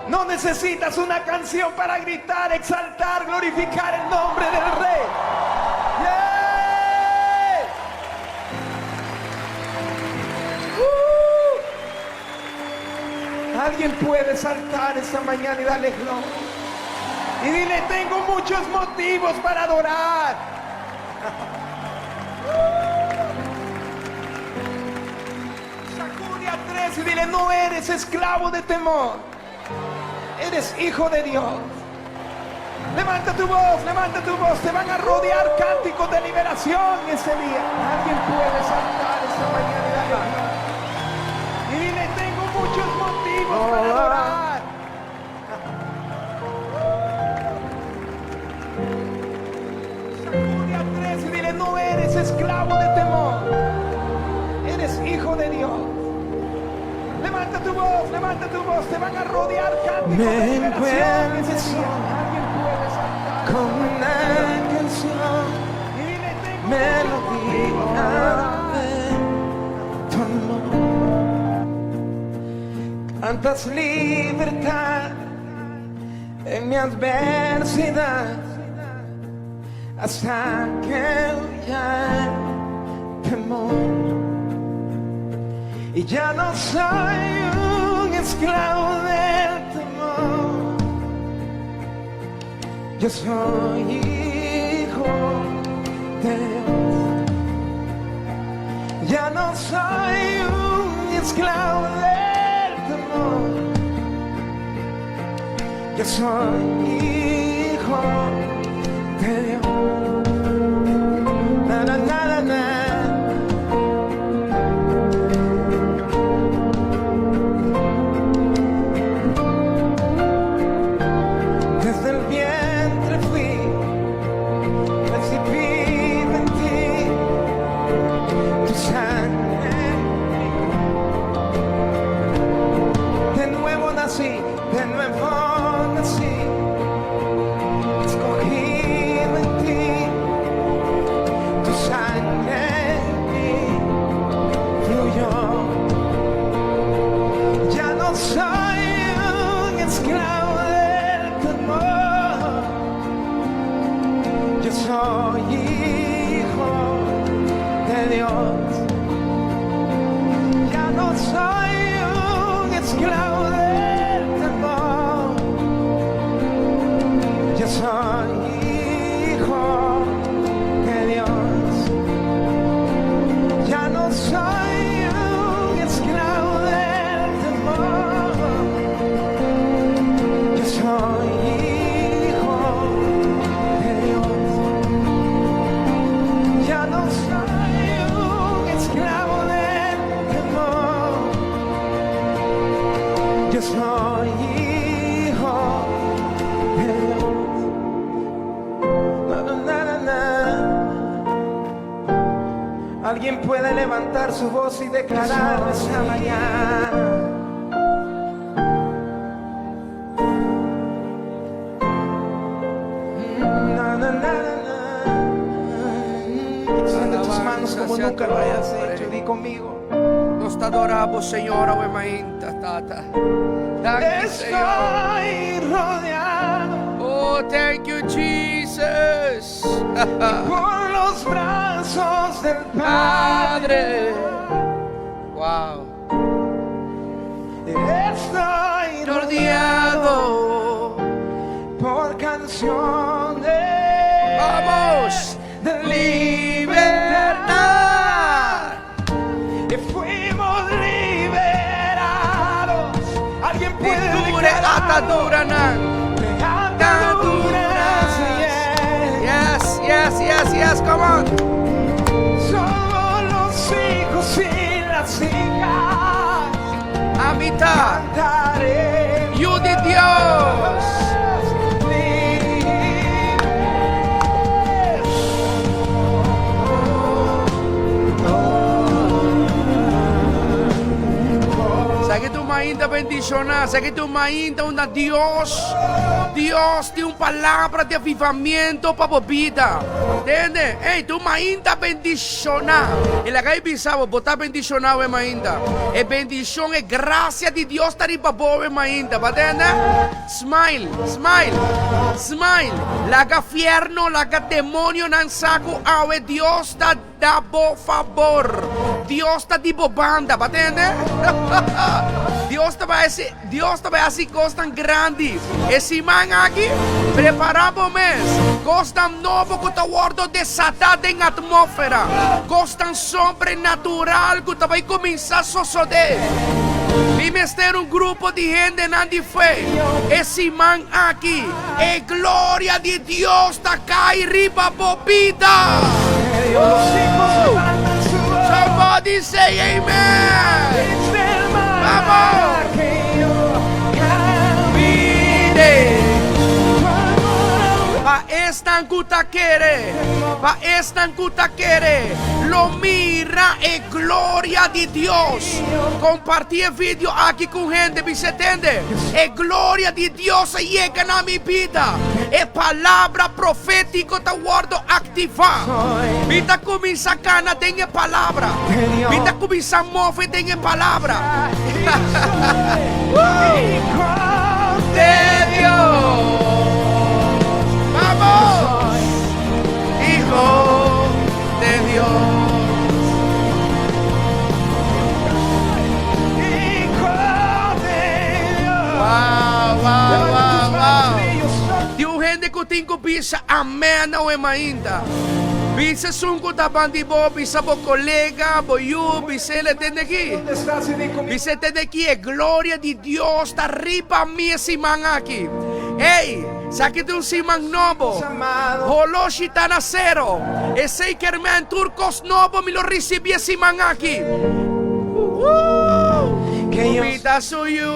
No necesitas una canción para gritar, exaltar, glorificar el nombre del Rey. Yeah! ¡Uh! Alguien puede saltar esta mañana y darle gloria. Y dile, tengo muchos motivos para adorar. Sacude a tres y dile, no eres esclavo de temor. Eres hijo de Dios. Levanta tu voz, levanta tu voz. Te van a rodear cánticos de liberación ese día. Alguien puede saltar esta mañana y darle gloria. Y dile, tengo muchos motivos para adorar. Sacude a tres y dile, no eres esclavo de temor. Eres hijo de Dios. Levanta tu voz, levanta tu voz. Te van a rodear cánticos Me de liberación ese encuentro día. Alguien puede saltar con esta una mañana. canción, Y dile, tengo muchos motivos melodía para adorar. de tu amor. Cantas libertad en mi adversidad hasta que huya el temor. Y ya no soy un esclavo del temor. Yo soy hijo de Dios. Ya no soy un esclavo del temor. Yo soy hijo de Dios. Na, na, na, na, na. Desde el vientre fui recibido en ti, tu sangre en mí. De nuevo nací, de nuevo nací, escogido en ti, tu sangre en mí fluyó. Ya no soy un esclavo del temor. Yo soy hijo de Dios. Ya no soy un esclavo del temor. Yo soy hijo de Dios. Ya no soy un esclavo del temor. Yo soy hijo de Dios. Ya no soy un esclavo del temor. Yo soy hijo de Dios. Na, na, na, na, na. Alguien puede levantar su voz y declarar esta mañana. Na, na, na, na, na. Extiende tus manos como nunca lo hayas hecho. Di conmigo. Nos ta adorá Bo, Señor, awe mainta, Tata. Thank you, Señor. Estoy rodeado Oh, thank you, Jesus. por los brazos del Padre. Padre. Wow. Estoy Rodeado. por canciones. Vamos. De Libertad. Y fuimos liberados. Alguien puede Dure declararlo. ataduranan. De ataduras, yeah. Yes, come on. Somos los hijos y las hijas. Ami ta. Cantaremos. Yu di Dios. Libres. Sabe ku tur mainta bendishoná. Esaki ta un mainta unda Dios, Dios tin un palabra di avivamiento pa bo bida. Tende? Ey, ta un mainta bendishoná. I laga e bisa bo, bo ta bendishoná awe mainta. E bendishon, e grasia di Dios ta riba bo awe mainta. Bo a tende? Smile, smile, smile. Laga fierno, laga demonionan sa ku awe Dios ta Da bo fabor. Dios ta di bo banda, ba tende? Dios ta bai hasi, Dios ta bai hasi kosnan grandi. E siman aki, prepara bo mes. Kosnan nobo ku ta wòrdu desatá den atmósfera. Kosnan sobrenatural ku ta bai kuminsá sosodé. Mi mester un grupo di hendenan di fe e siman aki. E gloria di Dios ta kai riba bo bida. Somebody say amen. Vamos. Pa esnan ku ta kere, pa esnan ku ta kere, lo mira e gloria di Dios. Kompartí e video aki ku hende, bisa tende, e gloria di Dios a yega na mi bida. E palabra profétiko ta wòrdu aktivá. Mi ta kuminsá kana den e palabra. Mi ta kuminsá move den e palabra. De Dios. Vamos! Hijo de Dios. Wow, wow, wow, wow. Tin un hende ku tin ku bisa amen awe mainta. Bisa esun ku ta bandi bo, bisa bo kolega, bo yu, bisa el e tende aki. Bisa e tende aki, e gloria di Dios ta riba mi e siman aki. Ey, esaki ta un siman nobo. Holoshi ta na sero. Esei ker men tur kos nobo mi lo risibi e siman aki. Ku mi ta su yu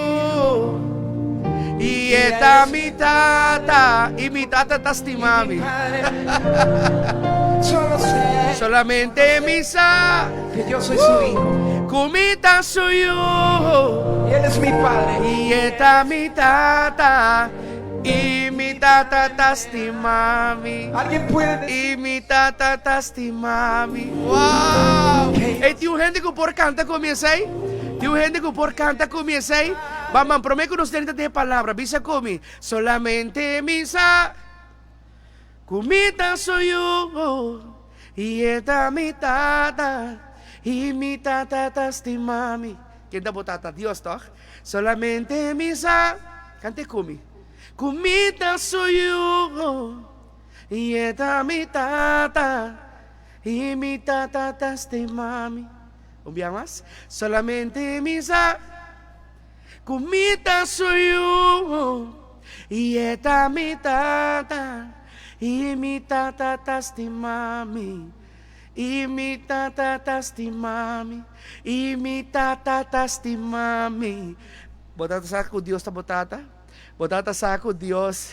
i e ta mi tata i mi tata ta stima mi. Solamente mi sa ku mi ta su yu i e ta mi tata i mi tata ta stima mi. I mi tata ta stima mi. Wow! Ey, tin un hende ku por kanta ku mi esei? Tin un hende ku por kanta ku mi esei? Ban, ban, promé ku nos drenta den e palabra, bisa ku mi, Solamente mi sa ku mi ta su yu, i e ta mi tata, i mi tata ta stima mi. Ken ta bo tata? Dios, tòg? Solamente mi sa, kant'é ku mi, ku mi ta su yu, i e ta mi tata, i mi tata ta stima mi. Un bia mas. Solamente mi sa ku mi ta su yu, i e ta mi tata, i mi tata ta stima mi, i mi tata ta stima mi, i mi tata ta stima mi. Bo tata sa ku Dios ta bo tata? Bo tata sa ku Dios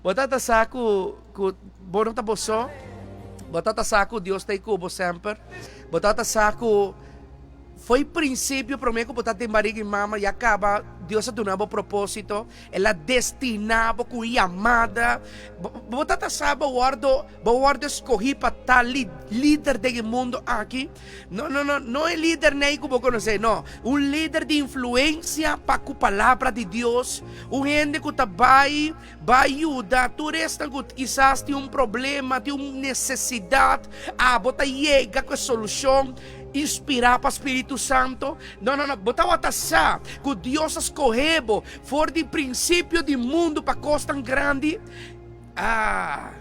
Bo tata sa ku ku bo no ta bo so? Bo tata sa ku Dios ta ei ku bo semper? Bo tata sa ku fo'i prinsipio promé ku bo ta den bariga di mama ya kaba Dios a duna bo propósito? El a destiná bo ku un yamada. Bo tata sa bo wòrdu bo wòrdu skohí pa ta lider den e mundu aki? No, no, no, no e lider nei ku bo konosé, no. Un lider di influensia pa ku palabra di Dios, un hende ku ta bai bai yuda tur esnan ku kisas tin un problema, tin un nesesidat, abo ta yega ku e solushon inspirá pa Spiritu Santo. No, no, no, bo tabata sa ku Dios a skohe bo for di prinsipio di mundu pa kosnan grandi? Ah!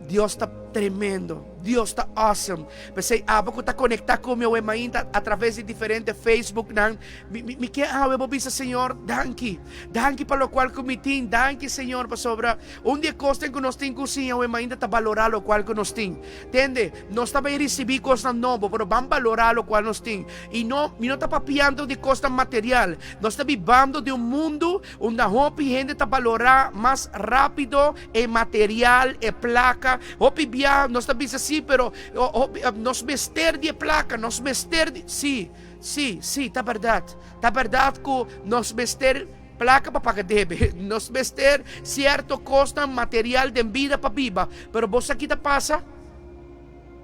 Dios ta tremendo. Dios ta awesome. P'esei abo ku ta konektá ku mi awe mainta a traves di diferente Facebooknan, mi, mi, mi ke awe bo bisa Señor, danki. Danki pa lokual ku mi tin. Danki Señor pasobra un di e kosnan ku nos tin ku siña awe mainta ta balorá lokual ku nos tin. Tende, nos ta bai risibí kosnan nobo, pero ban balorá lokual nos tin. I no, mi no ta papiando di kosnan material. Nos ta bibando den un mundu unda hopi hende ta balorá mas rápido E material, e plaka. Hopi bia nos ta bisa si, pero hopi, nos mester di e plaka, nos mester di. Si. Sí, sí, ta bèrdat. Ta bèrdat ku nos mester plaka pa paga debe. Nos mester sierto kosnan material den bida pa biba. Pero bo sa ki ta pasa?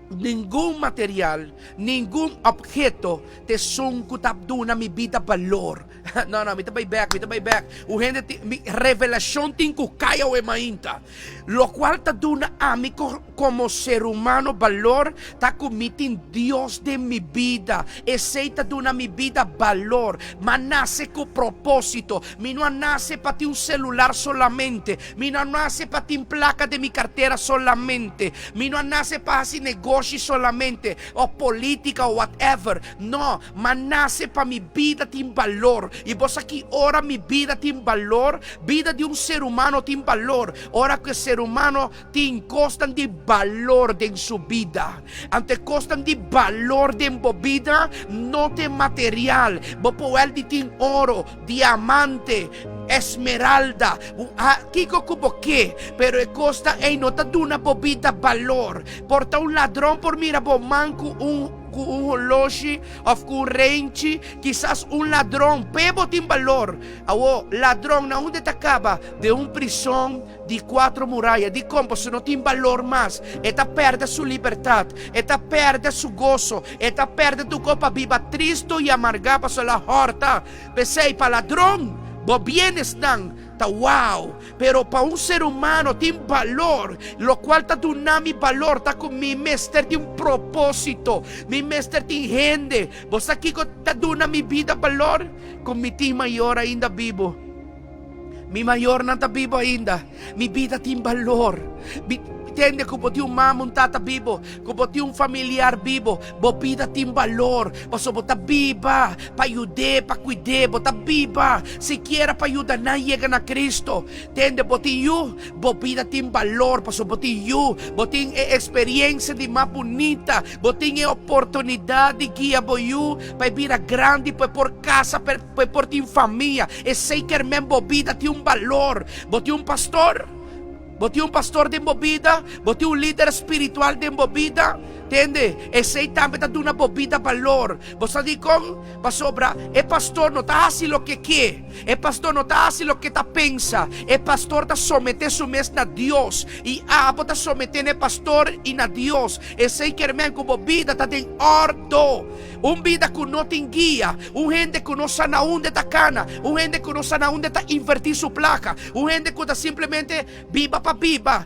Ningun material, ningun opheto ta esun ku ta duna mi bida balor. No, no, mi ta bai bèk, mi ta bai bèk. Un hende tin, mi revelashon tin ku kai awe mainta. Lokual ta duna ami komo ser humano balor ta ku mi tin Dios den mi bida. Esei ta duna mi bida balor. Mi a nase ku propósito. Mi no a nase pa tin un selular solamente. Mi no a nase pa tin plaka den mi kartera solamente. Mi no a nase pa hasi negoshi solamente, òf polítika òf whatever. No, mi a nase pa mi bida tin balor. I bo sa ki ora mi bida tin balor? Bida di un ser humano tin balor ora ku e ser humano tin kosnan di balor den su bida. Anto e kosnan di balor den bo bida no ta e material. Bo por wèl di tin oro, diamante, esmeralda, kiko ku bo ke, pero e kosnan ei no ta duna bo bida balor. Por ta un ladron por mira bo man ku un ku un holoshi òf ku un renchi, kisas un ladron p'e bo tin balor. Awor, ladron na unda e ta kaba? Den un prison di kuatro muraya. Dikon? Pasobra no tin balor mas. E ta pèrdè su libertat, e ta pèrdè su goso, e ta pèrdè tur kos pa biba tristu i amargá pasobra el a hòrta. P'esei, pa ladron, bo bienesnan ta wow, pero pa un ser humano tin balor. Lokual ta duna mi balor ta ku mi mester di un propósito, mi mester tin hende. Bo sa kiko ta duna mi bida balor? Ku mi tin mayor ainda bibu. Mi mayornan ta bibo ainda. Mi bida tin balor. Mi tende ku bo tin un mama, un tata bibo, ku bo tin un familiar bibo, bo bida tin balor. Pasobra bo ta biba pa yud'é, pa kuid'é. Bo ta biba sikiera pa yuda nan yega na Cristo. Tende, bo tin yu, bo bida tin balor pasobra bo tin yu. Bo tin e eksperiencia di mas bunita. Bo tin e oportunidat di guia bo yu pa e bira grandi, pa e por kasa, pa e por tin famia. Esei ker men bo bida tin un balor. Bo tin un pastor? Bo tin un pastor den bo bida? Bo tin un lider spiritual den bo bida? Tende, esei tambe ta duna bo bida balor. Bo sa dikon? Pasobra e pastor no ta hasi loke ke. E pastor no ta hasi loke ta pensa. E pastor ta someté su mes na Dios. I abo ta someté na e pastor i na Dios. Esei ker men ku bo bida ta den òrdo. Un bida ku no tin guia, un hende ku no sa na unda e ta kana, un hende ku no sa na unda e ta invertí su plaka, un hende ku ta simplemente biba pa biba,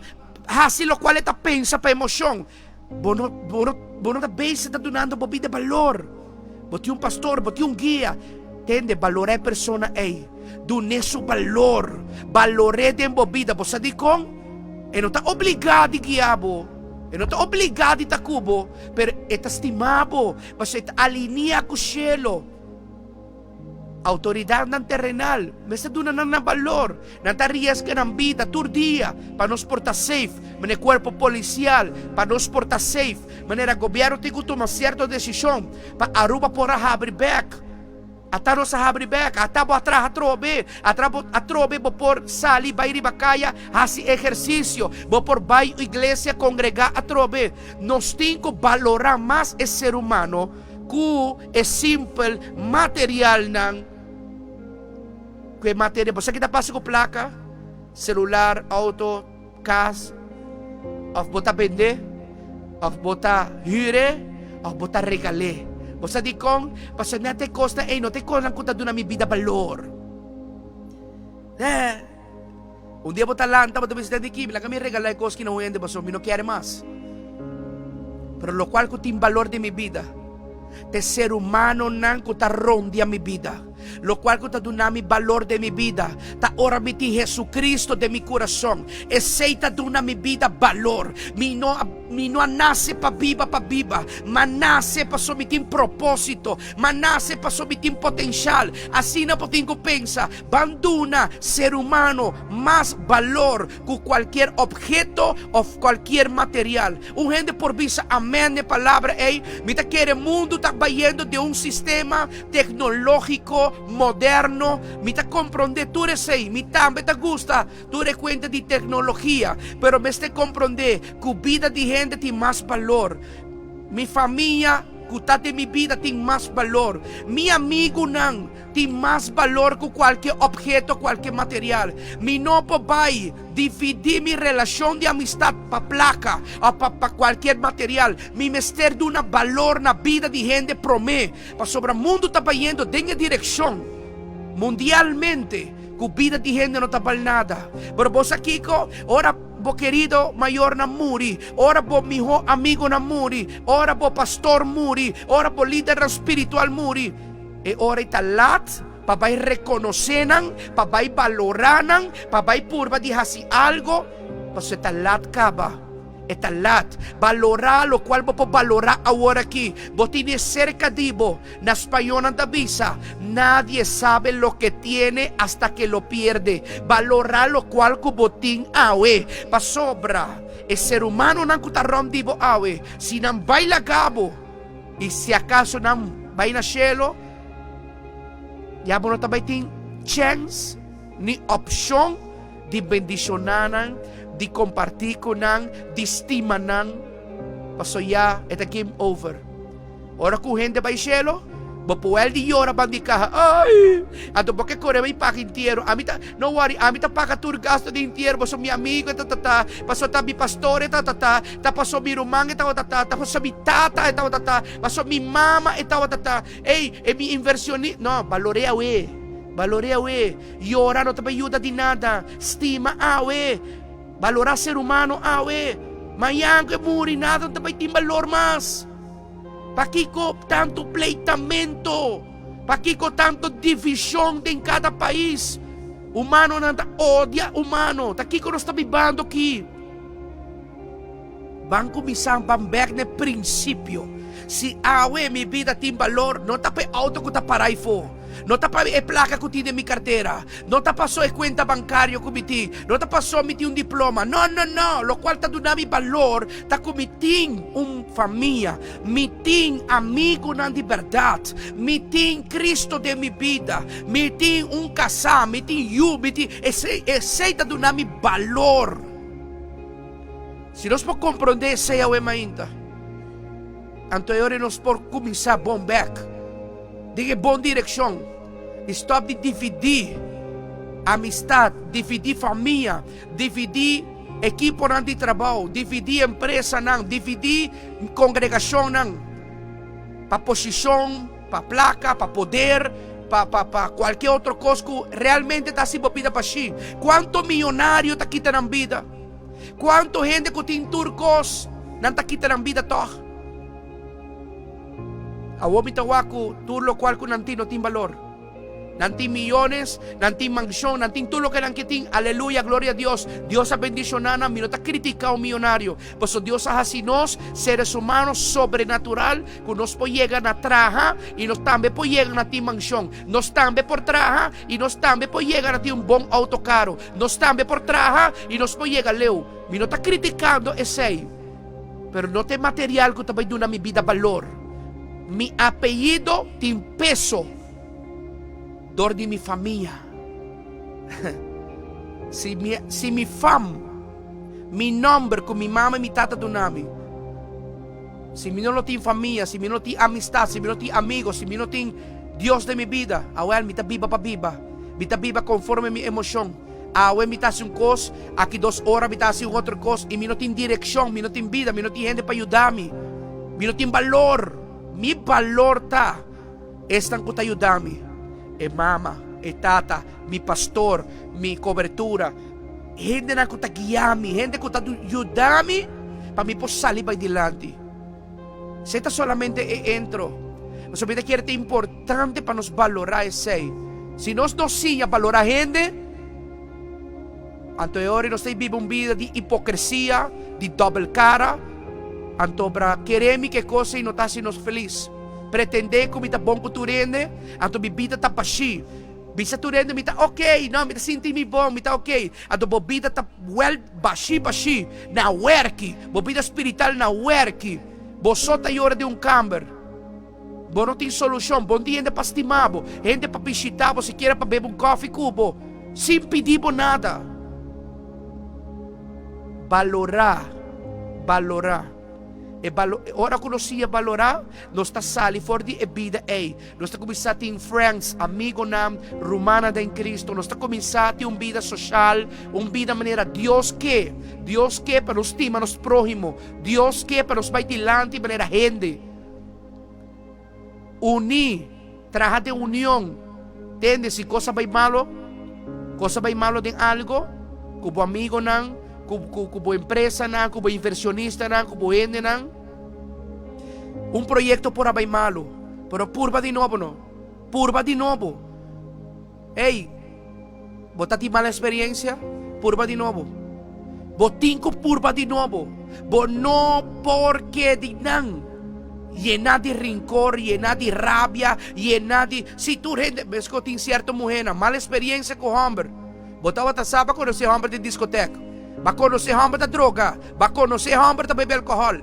hasi lokual e ta pensa pa emoshon. Bo no, bo no, bo no ta bezig ta dunando bo bida balor. Bo tin un pastor, bo tin un guia. Tende, balorá e persona ei. Dun'é su balor. Balor'é den bo bida. Bo sa dikon? E no ta obligá di guia bo. E no ta obligá di ta ku bo. Pero e ta stima bo, pasobra e ta alinia ku shelo. Outoridatnan terenal mester duna nan nan balor. Nan ta riesga nan bida tur dia pa nos por ta safe, manera e kuerpo polisial, pa nos por ta safe, manera gobièrnu tin ku tuma sierto desishon pa Aruba por a habri bèk. Ata nos a habri bek, ata bo a traha atrobe, atra bo atrobe bo por sali bai riba kaya hasi ehersisio, bo por bai iglesia kongregá atrobe. Nos tin ku balorá mas e ser humano ku e simpel materialnan ku e materia. Bo sa ki ta pasa ku plaka, selular, outo, kas, òf bo ta bend'é, òf bo ta hür'é, òf bo ta regal'é. Bo sa dikon? Pasobra nèt e kosnan ei no ta e kosnan ku ta duna mi bida balor. Eh, un dia bo ta lanta, bo ta bisa, Tende ki, laga mi regalá e kos ki na un hende pasobra mi no kere mas. Pero lokual ku tin balor den mi bida ta e ser humanonan ku ta rondia mi bida. Lokual ku ta duna mi balor den mi bida ta ora mi tin Jesucristo den mi kurason. Esei ta duna mi bida balor. Mi no a mi no a nase pa biba pa biba, m'a nase pasobra mi tin propósito, m'a nase pasobra mi tin potenshal. Asina bo tin ku pensa. Ban duna ser humano mas balor ku kualkier opheto òf kualkier material. Un hende por bisa amèn n'e palabra ei? Mi ta kere mundu ta bayendo den un sistema teknológiko moderno. Mi ta komprondé tur esei. Mi tambe ta gusta tur e kuenta di teknologia. Pero mester komprondé ku bida di hende tin mas balor. Mi famia. ku ta den mi bida tin mas balor. Mi amigunan tin mas balor ku kualke opheto, kualke material. Mi no por bai dividí mi relashon di amistat pa plaka òf pa pa kualkier material. Mi mester duna balor na bida di hende promé, pasobra mundu ta bayendo den e direkshon mundialmente ku bida di hende no ta bal nada. Pero bo sa kiko? Ora bo kerido mayornan muri, ora bo mihó amigunan muri, ora bo pastor muri, ora bo lidernan spiritual muri, e ora ei ta lat pa bai rekonosé nan, pa bai balorá nan, pa bai purba di hasi algo, pasobra e ta lat kaba. E ta lat. Balorá lokual bo por balorá aworakí. Bo tine serka di bo. Na spañó nan ta bisa, Nadie sabe lo que tiene hasta que lo pierde. Balorá lokual ku bo tin awe. Pasobra e ser humanonan ku ta rònt di bo awe, si nan bai laga bo i si akaso nan bai na shelu, ya bo no ta bai tin chèns ni opshon di bendishoná nan, di kompartí ku nan, di stima nan. Pasobra ya e ta game over. Ora ku hende bai shelu, bo por wèl di yora ban di kaha, Ai! Anto bo ke kore bai paga intiero. Ami ta, no worry, ami ta paga tur gasto di intiero, pasobra mi amigu e ta ta ta, pasobra ta mi pastor e ta ta ta, ta pasobra mi ruman e tabata ta, ta pasobra mi tata e tabata ta, pasobra mi mama e tabata ta. Ey, e mi inversioni, no, balorea awe, balorea awe. Yora no ta bay yuda di nada. Stima awe, balora ser humano awe. Mañan cu e muri nada no ta bay tin balor mas. Pakico tanto pleitamento? Pakico tanto division den cada pais? Humanonan ta odia humano. Ta kico nos ta bibando aki? Ban kuminsá ban bèk na e prinsipio. Si awe mi bida tin balor, no ta pa e outo ku ta pará aifó, no ta pa e plaka ku tin den mi kartera, no ta paso e kuenta bankario ku mi tin, no ta paso mi tin un diploma. No, no, no! Lokual ta duna mi balor ta ku mi tin un famia, mi tin amigunan di bèrdat, mi tin Kristu den mi bida, mi tin un kasá, mi tin yu, mi tin. Esei, esei ta duna mi balor. Si nos por komprondé esei awe mainta, anto e ora nos por kuminsá bon bèk den e bon direkshon i stòp di dividí amistat, dividí famia, dividí ekiponan di trabou, dividí empresanan, dividí kongregashonnan pa posishon, pa plaka, pa poder, pa pa pa kualke otro kos ku realmente ta hasi bo bida bashí. Kuantu miyonario ta kita nan bida? Kuantu hende ku tin tur kos, nan ta kita nan bida tòg? Awor mi ta wak ku tur lokual ku nan tin no tin balor. Nan tin miyones, nan tin manshon, nan tin tur loke nan ke tin. Aleluya, gloria a Dios. Dios a bendishoná nan. Mi no ta kritiká un miyonario, pasobra Dios a hasi nos, seres humanos, sobrenatural, ku nos por yega na traha i nos tambe por yega na tin manshon. Nos tambe por traha i nos tambe por yega na tin un bon outo karo. Nos tambe por traha i nos por yega leu. Mi no ta kritikando esei, pero no ta e material ku ta bai duna mi bida balor. Mi apellido tin peso dor di mi famia. Si mi, si mi fam, mi nòmber ku mi mama i mi tata duna mi, si mi no lo tin famia, si mi no tin amistat, si mi no tin amigo, si mi no tin Dios den mi bida, awèl mi ta biba pa biba. Mi ta biba konforme mi emoshon. Awe mi ta hasi un kos, aki dos ora mi ta hasi un otro kos i mi no tin direkshon, mi no tin bida, mi no tin hende pa yuda mi. Mi no tin balor. Mi balor ta esnan ku ta yuda mi, e mama, e tata, mi pastor, mi kobertura, hendenan ku ta guia mi, hende ku ta yuda mi pa mi por sali bai dilanti. Esei ta solamente e intro. Pasobra mi ta kere ta importante pa nos balorá esei. Si nos no siña balorá hende, anto e ora nos ta biba un bida di hipokresia, di dòbel kara. Anto bra kere mi ku e kos ei no ta hasi nos felis. Pretendé ku mi ta bon ku tur hende, anto mi bida ta bashí. Bisa tur hende mi ta ok, no, mi ta sinti mi bon, mi ta ok. Anto bo bida ta wèl bashí bashí, na wèrki. Bo bida spirital na wèrki. Bo so ta yora den un kamber. Bo no tin solushon. Bo no tin hende pa stima bo, hende pa bishita bo, sikiera pa bebe un kòfi ku bo, sin pidi bo nada. Balorá, balorá. E balo, ora ku nos siña balorá, nos ta sali for di e bida ei. Nos ta kuminsá tin friends, amigonan, rumannan den Kristu. Nos ta kuminsá tin un bida soshal, un bida manera Dios ke. Dios ke pa nos stima nos próhimo. Dios ke pa nos bai dilanti manera hende. Uní, traha den union. Tende, si kos a bai malo, kos a bai malo den algo, ku bo amigonan, ku, ku, ku bo empresanan, ku bo inversionistanan, ku bo hendenan. Un proyekto por a bai malo, pero purba di nobo no. Purba di nobo. Ey, bo ta tin mal experiencia? Purba di nobo. Bo tin cu purba di nobo. Bo no por kedi nan. Yena di rincor, yena di rabia, yena di... Si tur hende, mesco tin cierto muhernan, mal experiencia cu homber. Bo tabata sa ba conoce homber den discoteca. Ba conoce homber ta droga. Ba conoce homber ta bebe alcohol.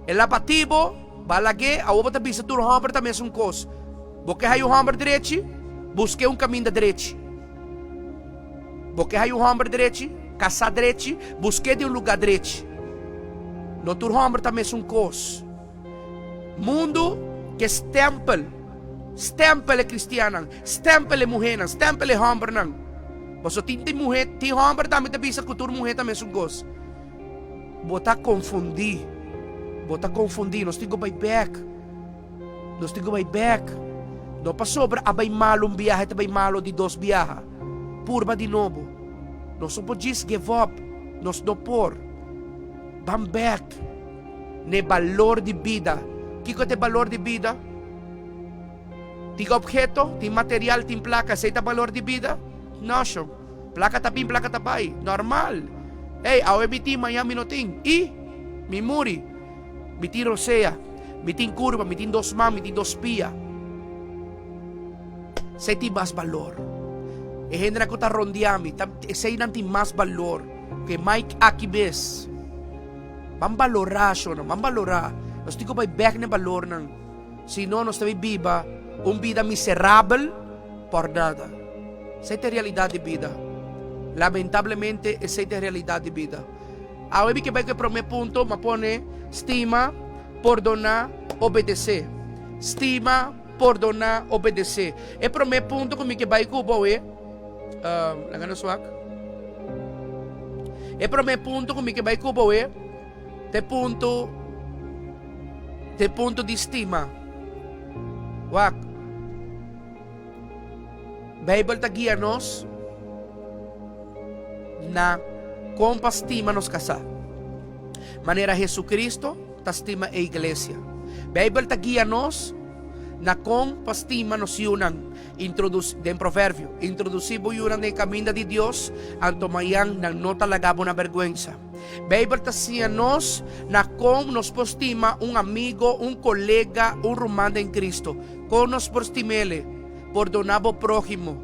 El a bati bo, ba lag'é, awor bo ta bisa tur homber ta mesun cos. Bo ke haña un hòmber drechi? Busk'é un kaminda drechi. Bo ke haña un hòmber drechi? Kasá drechi? Busk'é den un lugá drechi. No tur hòmber ta mesun kos. Mundu ke stèmpel, stèmpel e kristiannan, stèmpel e muhénan, stèmpel e hòmbernan. Pasobra tin tin muhé, tin hòmber tambe ta bisa ku tur muhé ta mesun kos. Bo ta konfundí. Bo ta konfundí. Nos tin ku bai bèk. Nos tin ku bai bèk. No pasobra a bai malu un biaha e ta bai malu di dos biaha. Purba di nobo. Nos no por djis give up. Nos no por. Ban bèk n'e balor di bida. Kiko ta e balor di bida? Tin obheto, tin material, tin plaka, esei ta balor di bida? No, shon. Plaka ta bin, plaka ta bai. Normal. Ey, awe mi tin, mañan mi no tin. I? Mi muri. Mi tin rosea, mi tin kurva, mi tin dos man, mi tin dos pia. Esei tin mas balor. E hendenan ku ta rondia mi, ta, eseinan tin mas balor ku e Mike aki mes. Ban balorá, shona, ban balorá. Nos tin ku bai bèk na e balornan. Si no, nos ta bai biba un bida miserabel por nada. Esei ta e realidat di bida. Lamentablemente, esei ta e realidat di bida. Awe mi ke bai ku e promé punto, m'a pone, stima, pordoná, obedesé. Stima, pordoná, obedesé. E promé punto ku mi ke bai ku bo awe, laga nos wak. E promé punto ku mi ke bai ku bo awe, ta e punto, ta e punto di stima. Wak. Beibel ta guia nos na kon pa stima nos kasá, manera Hesukristu ta stima e iglesia. Beibel ta guia nos na kon pa stima nos yunan. Introdus, den Proverbio, Introdusí bo yunan den e kaminda di Dios, anto mañan nan no ta laga bo na bèrgwensa. Beibel ta siña nos na kon nos por stima un amigo, un kolega, un ruman den Kristu. Kon nos por stim'ele? Pordoná bo próhimo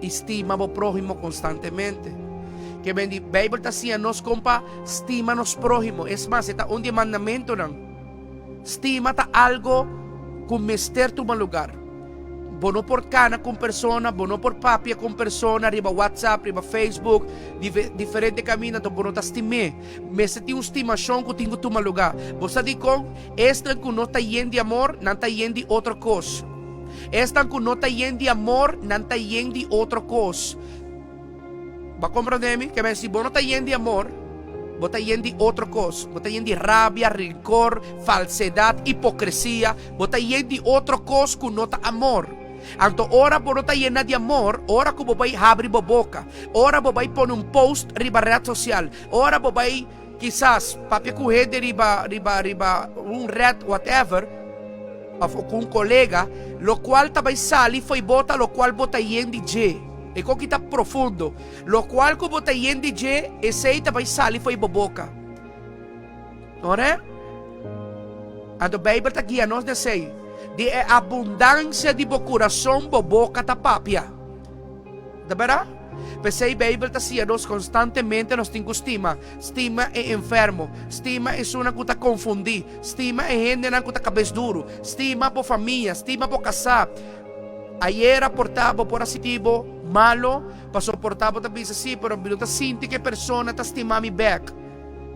i stima bo próhimo konstantemente. Ke men di, Beibel ta siña nos kon pa stima nos próhimo. Es mas, e ta un di e mandamentunan. Stima ta algo ku mester tuma lugar. Bo no por kana ku un persona, bo no por papia ku un persona riba WhatsApp, riba Facebook, diferente kaminda, anto bo no ta stim'é. Mester tin un stimashon ku tin ku tuma lugá. Bo sa dikon? Esnan ku no ta yen di amor, nan ta yen di otro kos. Esnan ku no ta yen di amor, nan ta yen di otro kos. Bo a komprondé mi? Ke men, si bo no ta yen di amor, bo ta yen di otro kos. Bo ta yen di rabia, rinkor, falsedat, hipokresia. Bo ta yen di otro kos ku no ta amor. Anto ora bo no ta yena di amor, ora ku bo bai habri bo boka, ora bo bai pone un post riba ret sosial, ora bo bai kisas papia ku hende riba riba riba un ret whatever, of ku un kolega, lokual ta bai sali fo'i bo ta lokual bo ta yen di dje. E koki ta profundo. Lokual ku bo ta yen di dje, esei ta bai sali fo'i bo boka. Ora? Anto Beibel ta guia nos den esei. Di e abundansia di bo kurason bo boka ta papia. Ta bèrdat? P'esei Beibel ta siña nos konstantemente nos tin ku stima. Stima e enfermo. Stima esunnan ku ta konfundí. Stima e hendenan ku ta kabes duru. Stima bo famia. Stima bo kasá. Ayera por ta bo por a sinti bo malo, pasobra por ta bo ta bisa, Sí, pero mi no ta sinti ku e persona ta stima mi bèk.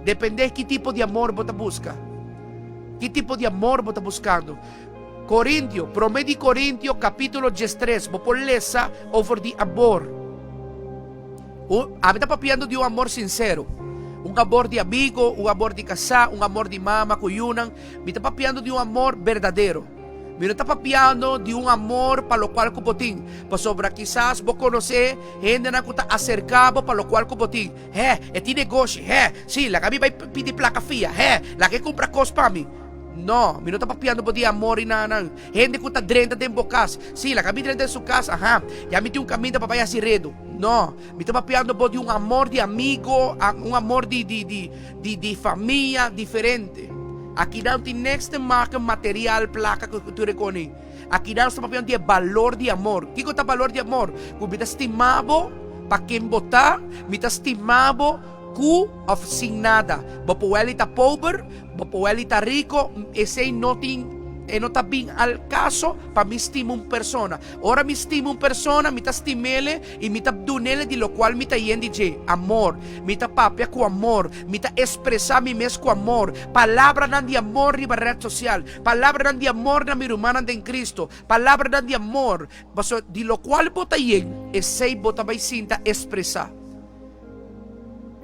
Depende ki tipo di amor bo ta buska. Ki tipo di amor bo ta buskando. Korintio, Promé di Korintio kapítulo diestres, bo por lesa over di amor. Ami ta papiando di un amor sinsero. Un amor di amigo, un amor di kasá, un amor di mama ku yunan. Mi ta papiando di un amor berdadero. Mi no ta papiando di un amor pa lokual ku bo tin, pasobra kisas bo konosé hendenan ku ta aserká bo pa lokual ku bo tin. Hé, e tin negoshi, hé, sí, laga mi bai pidi plaka fia, hé, laga e kumpra kos pa mi. No, mi no ta papiando bo di amor i nan. Hende ku ta drenta den bo kas, sí, laga mi drenta den su kas, aha, ya mi tin un kaminda pa bai hasi redu. No, mi ta papiando bo di un amor di amigo, un amor di di di di di famia diferente. Akinan tin niks te maken material, plaka ku tur e koni. Akinan nos ta papiando di e balor di amor. Kiko ta balor di amor? Ku mi ta stima bo pa ken bo ta, mi ta stima bo ku of sin nada. Bo por wèl i ta pober, bo por wèl i ta riko, esei no tin e no ta bin al kaso pa mi stima un persona. Ora mi stima un persona, mi ta stim'ele i mi ta dun'ele di lokual mi ta yen di dje, amor. Mi ta papia ku amor, mi ta espresá mi mes ku amor. Palabranan di amor riba ret sosial, palabranan di amor na mi rumannan den Kristu, palabranan di amor. Pasobra di lokual bo ta yen, esei bo ta bai sinta espresá.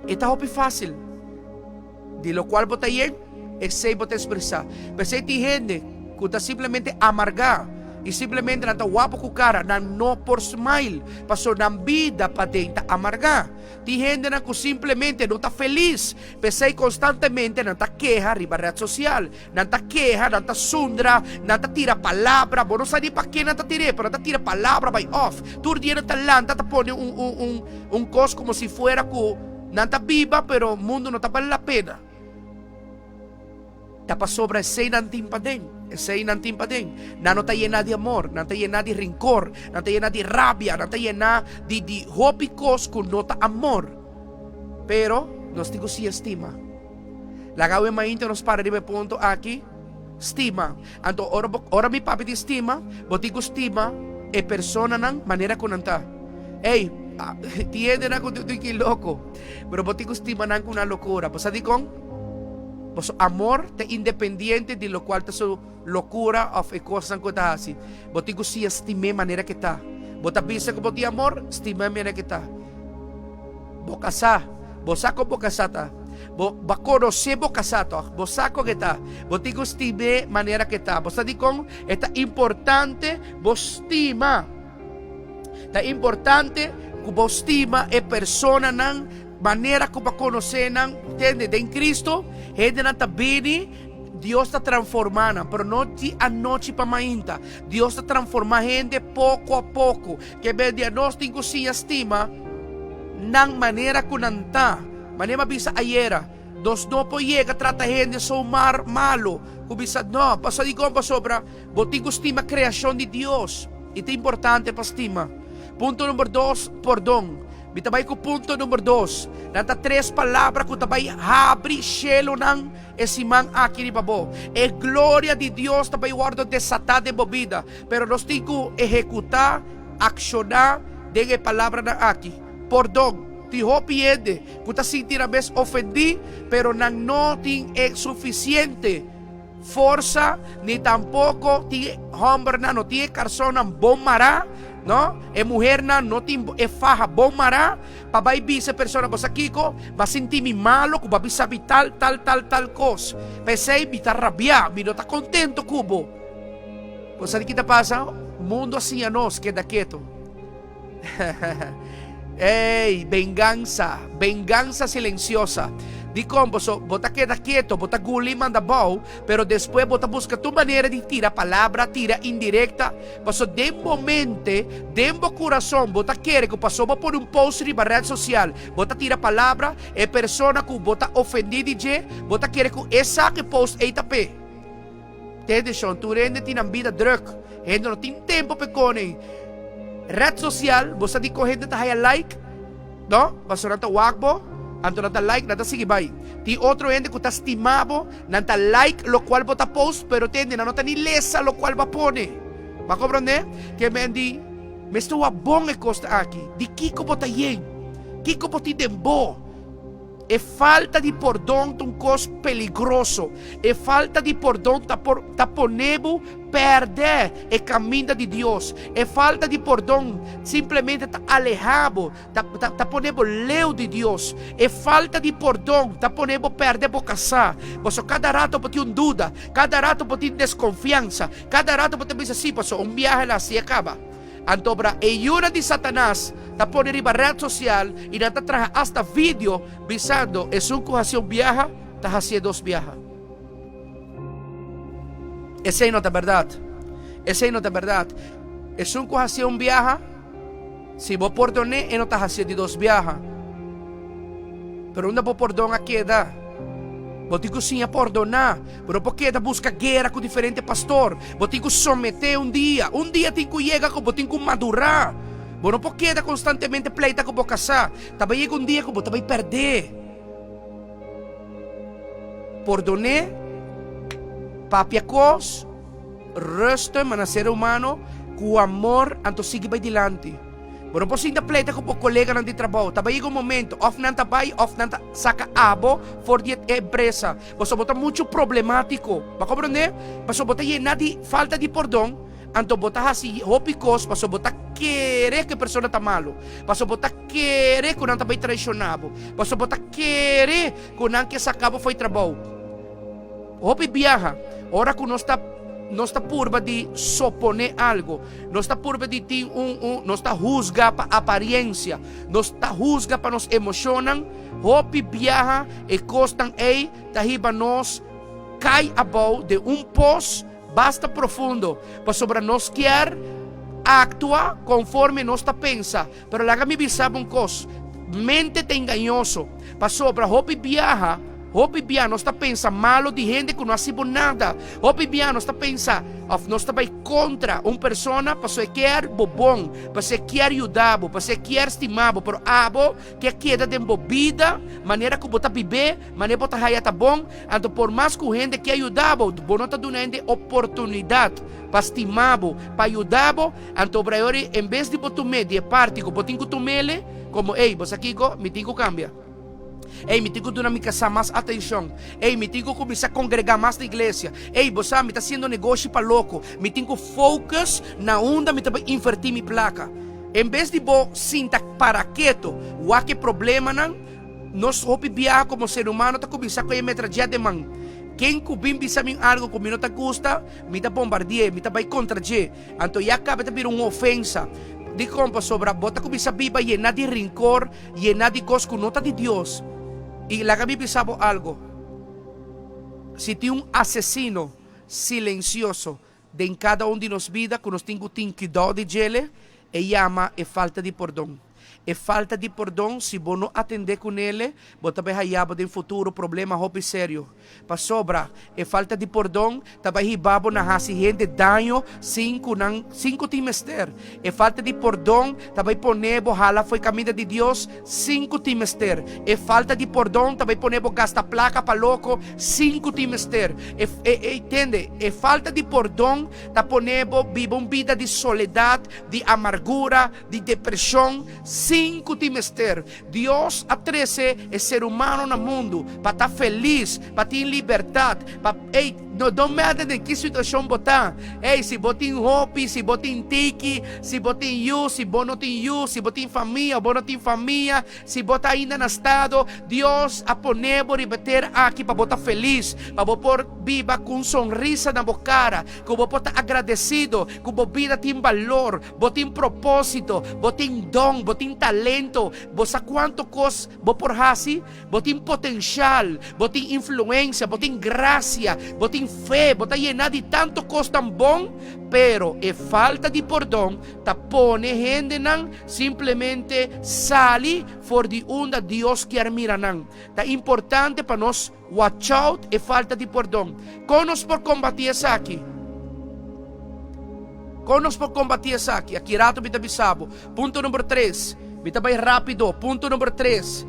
E ta hopi fásil. Di lokual bo ta yen, esei bo ta espresá. P'esei tin hende ku ta simplemente amargá i simplemente nan ta wapu ku kara, nan no por smile pasobra nan bida paden ta amargá. Tin hendenan ku simplemente no ta felis, p'esei konstantemente nan ta keha riba ret sosial. Nan ta keha, nan ta sundra, nan ta tira palabra. Bo no sa ni pa ke nan ta tir'é, pero nan ta tira palabra bai òf. Tur dia nan ta lanta ta pone un un un un kos komo si fuera ku Nan ta biba, pero mundu no ta bale la pena. Ta pasobra esei nan tin paden, esei nan tin paden. Nan no ta yená di amor, nan ta yená di rinkor, nan ta yená di rabia, nan ta yená di di hopi kos ku no ta amor. Pero nos tin ku siña stima. Laga awe mainta nos para riba e punto aki, stima. Anto ora bo ora mi papia di stima, bo tin ku stima e personanan manera ku nan ta. Ey, tin hendenan ku tin ki loko, pero bo tin ku stima nan ku nan lokura. Bo sa dikon? Boso amor ta independiente di lokual ta su lokura òf e kosnan ku e ta hasi. Bo tin ku siña stim'é manera ku e ta. Bo ta bisa ku bo tin amor, stim'é manera ku e ta. Bo kasá, bo sa kon bo kasá ta. Bo ba konosé bo kasá tòg? Bo sa kon e ta. Bo tin ku stim'é manera ku e ta. Bo sa dikon e ta importante bo stima? Ta importante ku bo stima e personanan manera ku bo a konosé nan. Tende, den Kristu hendenan ta bini, Dios ta transformá nan, pero no di anochi pa mainta. Dios ta transformá hende poko a poko. Ke bes di anos tin ku siña stima nan manera ku nan ta. Manera mi a bisa ayera, nos no por yega trata hende so mar malu ku bisa no. Pasobra dikon? Pasobra bo tin ku stima kreashon di Dios i ta importante pa stima. Punto number dos, pordon. Mi ta bai ku punto number dos. Nan ta tres palabra ku ta bai habri shelunan e siman aki riba bo. E gloria di Dios ta bai wòrdu desatá den bo bida. Pero nos tin ku ehekutá, akshoná, den e palabranan aki. Pordon. Tin hopi hende ku ta sinti nan mes ofendí, pero nan no tin e sufisiente forsa ni tampoko tin e hòmbernan no tin e karsonnan bon mará, no, e muhernan no tin e faha bon mará pa bai bisa e persona, Bo sa kiko? Bo a sinti mi malu ku bo a bisa mi tal, tal, tal, tal kos. P'esei mi ta rabiá, mi no ta kontentu ku bo. Bo sa di ki ta pasa? Mundu a siña nos keda ketu. Ey, bengansa, bengansa silenciosa. Dikon? Boso, bo ta keda keto, bo ta guli manda bou, pero despues bo ta buska tur manera di tira palabra, tira indirecta. Paso den bo mente, den bo curason, bo ta kere cu paso bo pone un post riba red social, bo ta tira palabra, e persona cu bo ta ofendi di dje, bo ta kere cu e sa cu e post ey ta p'e. Tende shon, tur hende tin nan bida druk. Hende no tin tempo p'e kone red social. Bo sa dikon hende ta haya like? No, pasobra nan ta wak bo, anto nan ta like, nan ta sigui bai. Tin otro hende ku ta stima bo, nan ta like lokual bo ta post, pero tende nan no ta ni lesa lokual bo a pone. Bo a komprondé? Ke men di, Mester wak bon e kos ta aki. Di kiko bo ta yen? Kiko bo tin den bo? E falta di pordon ta un kos peligroso. E falta di pordon ta por ta pone bo pèrdè e kaminda di Dios. E falta di pordon simplemente ta alehá bo, ta ta ta pone bo leu di Dios. E falta di pordon ta pone bo pèrdè bo kasá. Pasobra kada rato bo tin un duda, kada rato bo tin deskonfiansa, kada rato bo ta bisa, Sí, pasobra un biaha el a hasi e kaba. Antobra e yunan di Satanas ta pone riba red sosial i nan ta traha asta video bisando esun ku hasi un biaha ta hasié dos biaha. Esei no ta bèrdat. Esei no ta bèrdat. Esun ku hasié un biaha, si bo pordon'é e no ta hasié di dos biaha. Pero unda bo pordon a keda? Bo tin ku siña pordoná. Bo no por keda buska guera ku diferente pastor. Bo tin ku someté un dia. Un dia tin ku yega ku bo tin ku madurá. Bo no por keda konstantemente pleita ku bo kasá. Ta bai yega un dia ku bo ta bai pèrdé. Pordoné, papia kos, rusten, ma na ser humano, ku amor, anto sigui bai dilanti. Bo no por sinta pleita ku bo koleganan di trabou. Ta bai yega un momento, òf nan ta bai òf nan ta saka abo for di e empresa. Pasobra bo ta muchu problemátiko. Bo a komprondé? Pasobra bo ta yená di falta di pordon, anto bo ta hasi hopi kos pasobra bo ta kere ku e persona ta malu. Pasobra bo ta kere ku nan ta bai traishoná bo. Pasobra bo ta kere ku nan ke saka bo for di trabou. Hopi biaha, ora ku nos ta nos ta purba di soponé algu, nos ta purba di tin un un nos ta husga pa apariensia, nos ta husga pa nos emoshonnan, hopi biaha e kosnan ei ta hiba nos kai abou den un pos basta profundo, pasobra nos kier aktua konforme nos ta pensa. Pero laga mi bisa bo un kos, mente ta engañoso, pasobra hopi biaha, hopi bia nos ta pensa malo di hende ku no a hasi bo nada. Hopi bia nos ta pensa òf nos ta bai kontra un persona pasobra e kier bo bon, pasobra e kier yuda bo, pasobra e kier stima bo, pero abo ke a keda den bo bida manera ku bo ta bib'é, manera bo ta haya ta bon, anto por mas ku hende kier yuda bo, bo no ta duna hende oportunidat pa stima bo, pa yuda bo. Anto Brayori, en bes di bo tum'é di e parti ku bo tin ku tum'ele, komo, Ey, bo sa kiko? Mi tin ku kambia. Ey, mi tin ku duna mi kasá mas atenshon. Ey, mi tin ku kuminsá kongregá mas na iglesia. Ey, bo sa, mi ta hasiendo negoshi pa loko. Mi tin ku focus na unda mi ta bai invertí mi plaka. En bes di bo sinta para keto, wak e problemanan, nos hopi biaha komo ser humano ta kuminsá ku e metrayèt den man. Ken ku bin bisa mi algu ku mi no ta gusta, mi ta bombardi'é, mi ta bai kontra dje. Anto ya kaba ta bira un ofensa. Dikon? Pasobra bo ta kuminsá biba yená di rinkor, yená di kos ku no ta di Dios. I laga mi bisa bo algu, si tin un asesino silensioso den kada un di nos bida ku nos tin ku tin kidó di djele, e yama e falta di pordon. E falta di pordon, si bo no atendé kunele, bo ta bai haya bo den futuro problema hopi serio. Pasobra e falta di pordon ta bai hiba bo na hasi hende daño sin ku nan sin ku tin mester. E falta di pordon ta bai pone bo hala for e kaminda di Dios sin ku tin mester. E falta di pordon ta bai pone bo gasta plaka pa loko sin ku tin mester. E e tende, e falta di pordon ta pone bo biba un bida di soledat, di amargura, di depreshon sin ku tin mester. Dios a trese e ser humano na mundu pa ta felis, pa tin libertat, pa, ey, no don't matter den ki situashon bo ta, ey, si bo tin hopi, si bo tin tiki, si bo tin yu, si bo no tin yu, si bo tin famia o bo no tin famia, si bo ta ainda na stado, Dios a pone bo riba e tera aki pa bo ta felis, pa bo por biba ku un sonrisa na bo kara, ku bo por ta agradesido, ku bo bida tin balor. Bo tin propósito, bo tin don, bo tin talento, bo sa kuantu kos bo por hasi, bo tin potenshal, bo tin influensia, bo tin grasia, bo tin fe, bo ta yená di tantu kos tan bon, pero e falta di pordon ta pone hendenan simplemente sali for di unda Dios kier mira nan. Ta importante pa nos Watch out e falta di pordon. Kon nos por kombatí esaki? Kon nos por kombatí esaki? Aki rato mi ta bisa bo. Punto number tres. Mi ta bai rápido. Punto number tres.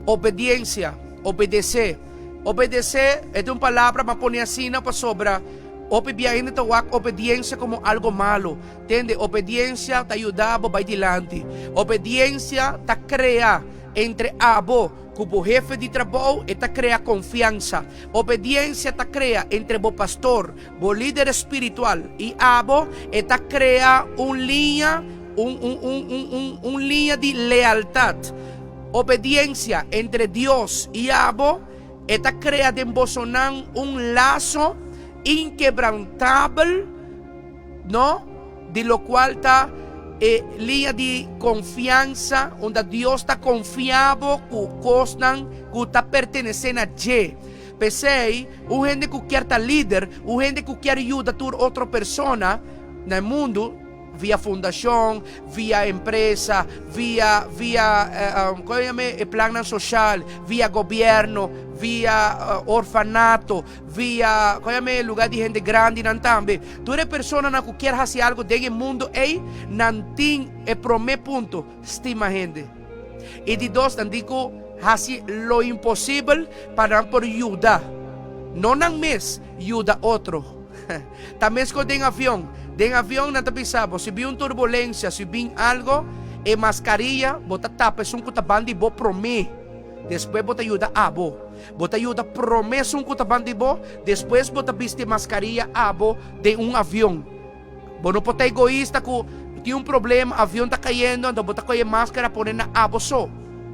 Obediensia. Obedesé. Obedesé e ta un palabra m'a pone asina pasobra hopi bia hende ta wak obediensia komo algo malo. Tende, obediensia ta yuda bo bai dilanti. Obediensia ta krea. entre abo ku bo hefe di trabou, e ta krea konfiansa. Obediensia ta krea entre bo pastor, bo lider espiritual i abo, e ta krea un liña, un, un, un, un, un, un liña di lealtat. Obediensia entre Dios i abo, e ta krea den bosonan un laso inkebrantabel, no, di lokual ta e liña di konfiansa unda Dios ta konfia bo ku kosnan ku ta pertenesé na dje. P'esei, un hende ku kier ta lider, un hende ku kier yuda tur otro persona na e mundu, via fundashon, via empresa, via via komo yama e plannan soshal, via gobièrnu, via orfanato, Via, koe yama e lugar di hende grandinan tambe. Tur e personanan ku kier hasi algu den e mundu ei, nan tin e promé punto, stima hende. I di dos, nan tin ku hasi lo imposibel pa nan por yuda, no nan mes, yuda otro. Ta meskos den avion. Den avion nan ta bisa bo, si bin un turbulensia, si bin algo, e maskariya bo ta tapa esun ku ta ban di bo promé. Despues bo ta yuda abo. Bo ta yuda promé esun ku ta ban di bo, despues bo ta bisti maskaria abo den un avion. Bo no por ta egoista ku tin un problema, avion ta kayendo, anto bo ta kohe maskara pone na abo so.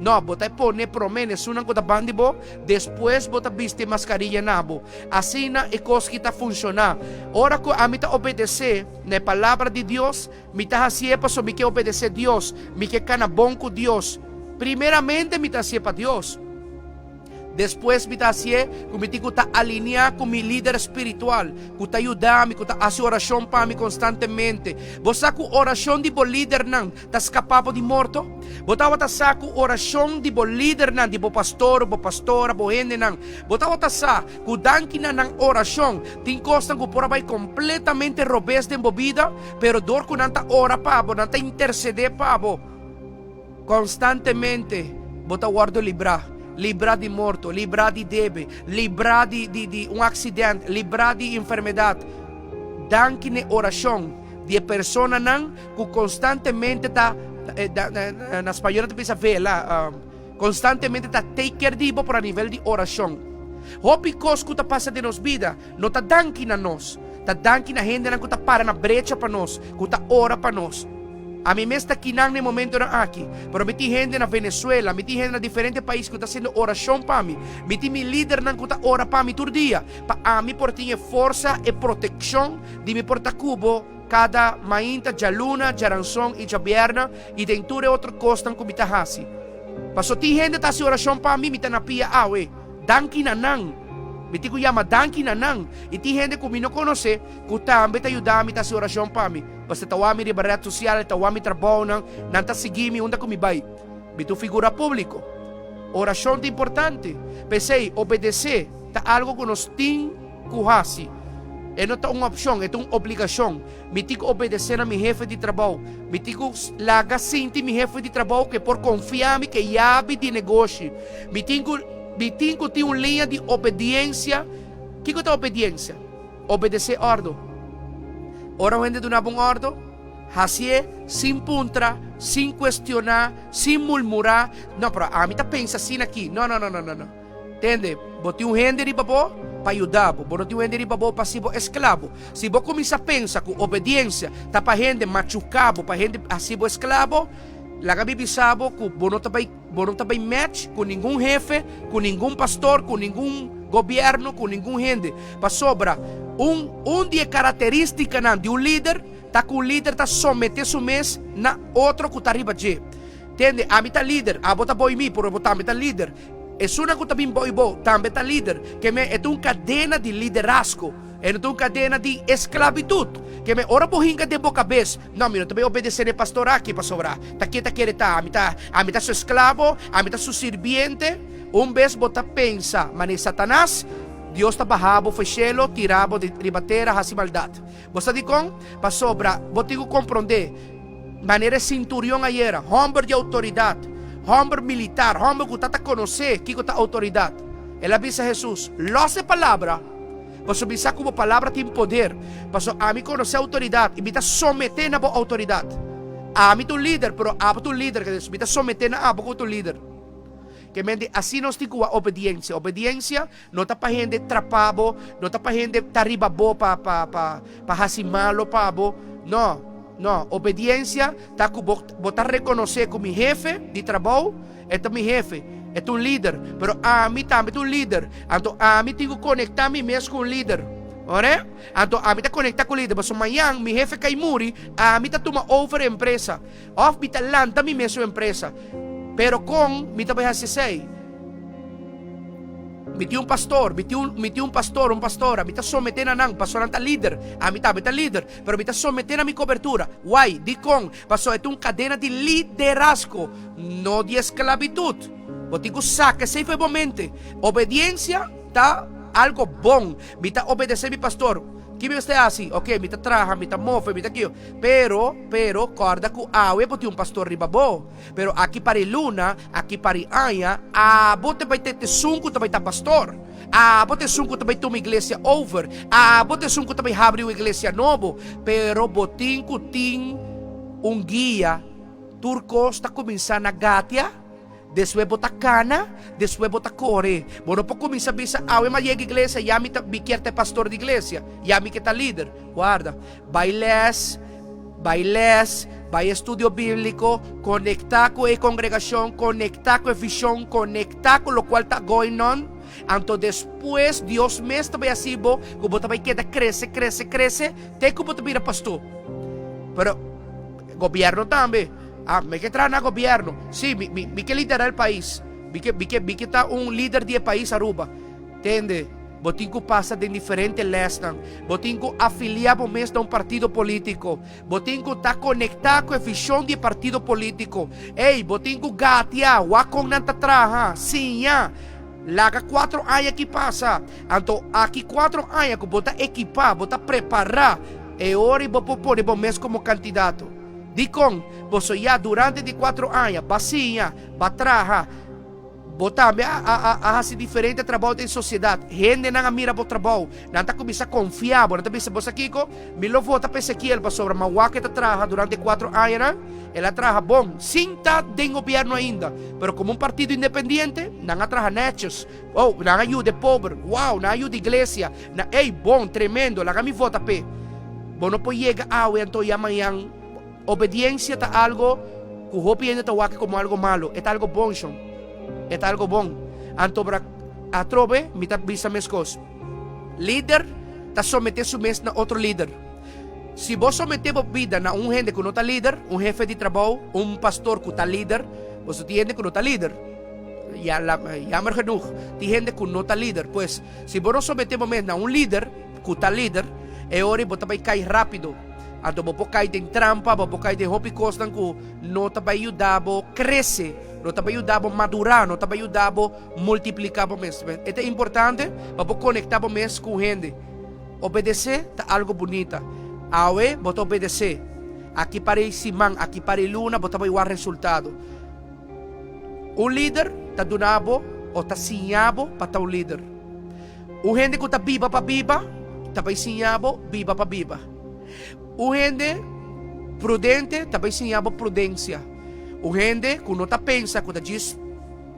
No, bo ta e pone promé na esunnan ku ta ban di bo, despues bo ta bisti maskaria na bo. Asina e kos ki ta funshoná. Ora ku ami ta obedesé na e Palabra di Dios, Mi ta hasié pasobra mi ke obedesé Dios, mi ke kana bon ku Dios. Primeramente mi ta hasié pa Dios. Despues mi ta hasié ku mi tin ku ta alineá ku mi lider spiritual, ku ta yuda mi, ku ta hasi orashon pa mi konstantemente. Bo sa ku orashon di bo lidernan ta skapá bo di morto? Bo tabata sa ku orashon di bo lidernan, di bo pastor, bo pastora, bo hendenan, bo tabata sa Ku danki na nan orashon, tin kosnan ku por a bai kompletamente robes den bo bida, pero dor ku nan ta ora pa bo, nan ta intersedé pa bo konstantemente, bo ta wòrdu librá. Librá di morto, librá di debe, librá di di di un aksident, librá di enfermedat. Danki na e orashon di e personanan ku konstantemente ta, na spañol nan ta bisa vela, Konstantemente ta take care di bo por a nivel di orashon. Hopi kos ku ta pasa den nos bida no ta danki na nos, ta danki na hendenan ku ta para na brecha pa nos, ku ta ora pa nos. Ami mes ta kinan na e momentonan aki, pero mi tin hende na Venezuela, mi tin hende na diferente pais ku ta hasiendo orashon pa mi. Mi tin mi lidernan ku ta ora pa mi tur dia, pa ami por tin e forsa, e protekshon di mi por ta ku bo kada mainta, djaluna, djaranson i djabièrnè i den tur e otro kosnan ku mi ta hasi. Paso tin hende ta hasi orashon pa mi, mi ta na pia awe. Danki na nan. Mi tin ku yama danki na nan. I tin hende ku mi no konosé ku tambe ta yuda mi ta hasi orashon pa mi. Pasobra ta wak mi riba ret sosial, ta wak mi trabounan, nan ta sigui mi unda ku mi bai. Mi ta un figura públiko. Orashon ta importante. P'esei, obedesé ta algu ku nos tin ku hasi. E no ta un opshon, e ta un obligashon. Mi tin ku obedesé na mi hefe di trabou. Mi tin ku laga sinti mi hefe di trabou ku e por konfia mi ku e yabi di negoshi. Mi tin ku mi tin ku tin un liña di obediensia. Kiko ta obediensia? Obedesé òrdu. Ora un hende duna bo un òrdu, hasié sin puntra, sin kuestioná, sin murmurá, No, pero ami ta pensa asina aki. No, no, no, no, no, no. Tende, bo tin un hende riba bo pa yuda bo, bo no tin un hende riba bo pa hasi bo esklabo. Si bo kuminsá pensa ku obediensia ta pa hende machuká bo, pa hende hasi bo esklabo, laga mi bisa bo ku bo no ta bai, bo no ta bai match ku ningun hefe, ku ningun pastor, ku ningun gobièrnu, ku ningun hende. Pasobra un un di e karaterístikanan di un lider ta ku un lider ta someté su mes na otro ku ta riba dje. Tende, ami ta lider, abo ta boi mi, pero bo tambe ta lider. Esunnan ku ta bin boi bo tambe ta lider. Ke men e ta un kadena di liderazgo, e no ta un kadena di esklabitut. Ke men ora bo hinka den bo kabes, No, mi no ta bai obedesé n'e pastor aki pasobra ta ke ta kere ta, ami ta, ami ta su esklabo, ami ta su sirbiente. Un bes bo ta pensa manera Satanas, Dios ta baha bo for shelu, tira bo di riba tera, hasi maldat. Bo sa dikon? Pasobra bo tin ku komprondé. Manera e sinturion ayera, hòmber di outoridat, hòmber militar, hòmber ku ta ta konosé kiko ta outoridat. El a bisa Hesus, Lòs e palabra, pasobra mi sa ku bo palabra tin poder, pasobra ami konosé outoridat i mi ta someté na bo outoridat. Ami ta un lider, pero abo ta un lider, mi ta someté na abo ku ta un lider. Ke men di asina nos tin ku wak obediensia. Obediensia no ta pa hende trapa bo, no ta pa hende ta riba bo pa pa pa pa hasi malo pa bo. No, no. Obediensia ta ku bo bo ta rekonosé ku mi hefe di trabou e ta mi hefe, e ta un lider, pero ami tambe ta un lider. Anto ami tin ku konektá mi mes ku un lider. Ora? Anto ami ta konektá ku lider pasobra mañan mi hefe kai muri, ami ta tuma over e empresa. Òf mi ta lanta mi mesun empresa. Pero kon mi ta bai hasi esei? Mi tin un pastor, mi tin un, mi tin un pastor, un pastora, mi ta someté na nan, pasobra nan ta lider. Ami tambe ta lider, pero mi ta someté na mi kobertura. Why? Dikon? Pasobra e ta un kadena di liderazgo, no di esklabitut. Bo tin ku saka esei for e bo mente. Obediensia ta algo bon. Mi ta obedesé mi pastor. Ki mi mester hasi? Ok, mi ta traha, mi ta mofe, mi ta kio. Pero, pero, kòrda ku awe bo tin un pastor riba bo. Pero aki pari luna, aki pari aña, abo ta bai ta esun ku ta bai ta pastor. Abo ta esun ku ta bai tuma iglesia over. Abo ta esun ku ta bai habri un iglesia nobo. Pero bo tin ku tin un guia. Tur kos ta kuminsá na gatia. Despues bo ta kana, despues bo ta kore. Bo no por kuminsá bisa, Awe m'a yega iglesia, ya mi ta, mi kier ta e pastor di iglesia, ya mi ke ta lider. Warda, bai les, bai les, bai estudio bíbliko, konektá ku e kongregashon, konektá ku e vishon, konektá ku lokual ta going on. Anto despues Dios mes ta bai hasi bo ku bo ta bai keda krese, krese, krese, te ku bo ta bira pastor. Pero gobièrnu tambe. Ah, mi ke traha na gobierno. Sí, mi, mi, mi ke lidera el pais. Mi ke, mi ke, mi ke ta un lider di e pais Aruba. Tende, bo tin ku pasa den diferente lesnan. Bo tin ku afilia bo mes na un partido politico. Bo tin ku ta konektá ku e vishon di e partido politico. Ey, bo tin ku gatia, wak kon nan ta traha, siña. Laga kuatro aña ki pasa. Anto aki kuatro aña ku bo ta ekipá, bo ta prepará, e ora bo por pone bo mes komo kandidato. Dikon boso ya durante di kuatro aña ba siña, ba traha, bo tambe a a a hasi diferente trabou den sosiedat, hendenan a mira bo trabou, nan ta kuminsá konfia bo, nan ta bisa, bo sa kiko, mi lo vota pa Ezekiel pasobra mawak e ta traha durante e kuatro añanan, el a traha bon, sin ta den gobièrnu ainda, pero komo un partido independiente, nan a traha nètjes, oh, nan a yuda e pober, wow, nan a yuda iglesia, nan, ey, bon, tremendo, laga mi vota p'e. Bo no por yega awe anto ya mañan. Obediencia ta algo cu hopi hende ta wak como algo malo. E ta algo bon, shon. E ta algo bon. Anto bra atrobe mi ta bisa mescos. Lider ta somete su mes na otro lider. Si bo somete bo bida na un hende cu no ta lider, un hefe di trabou, un pastor cu ta lider, boso tin hende cu no ta lider. Ya la, jammer genoeg, tin hende cu no ta lider. Pues, si bo no somete bo mes na un lider, ku ta lider, e ora ei bo ta bai kai rápido. Anto bo por kai den trampa, bo por kai den hopi kosnan ku no ta bai yuda bo krese, no ta bai yuda bo madurá, no ta bai yuda bo multipliká bo mes. E ta importante pa bo konektá bo mes ku hende. Obedesé ta algu bunita. Awe bo ta obedesé, aki para e siman, aki para e luna bo ta bai wak resultado. Un lider ta duna bo o ta siña bo pa ta un lider. Un hende ku ta biba pa biba, ta bai siña bo biba pa biba. Un hende prudente ta bai siña bo prudensia. Un hende ku no ta pensa, ku ta djis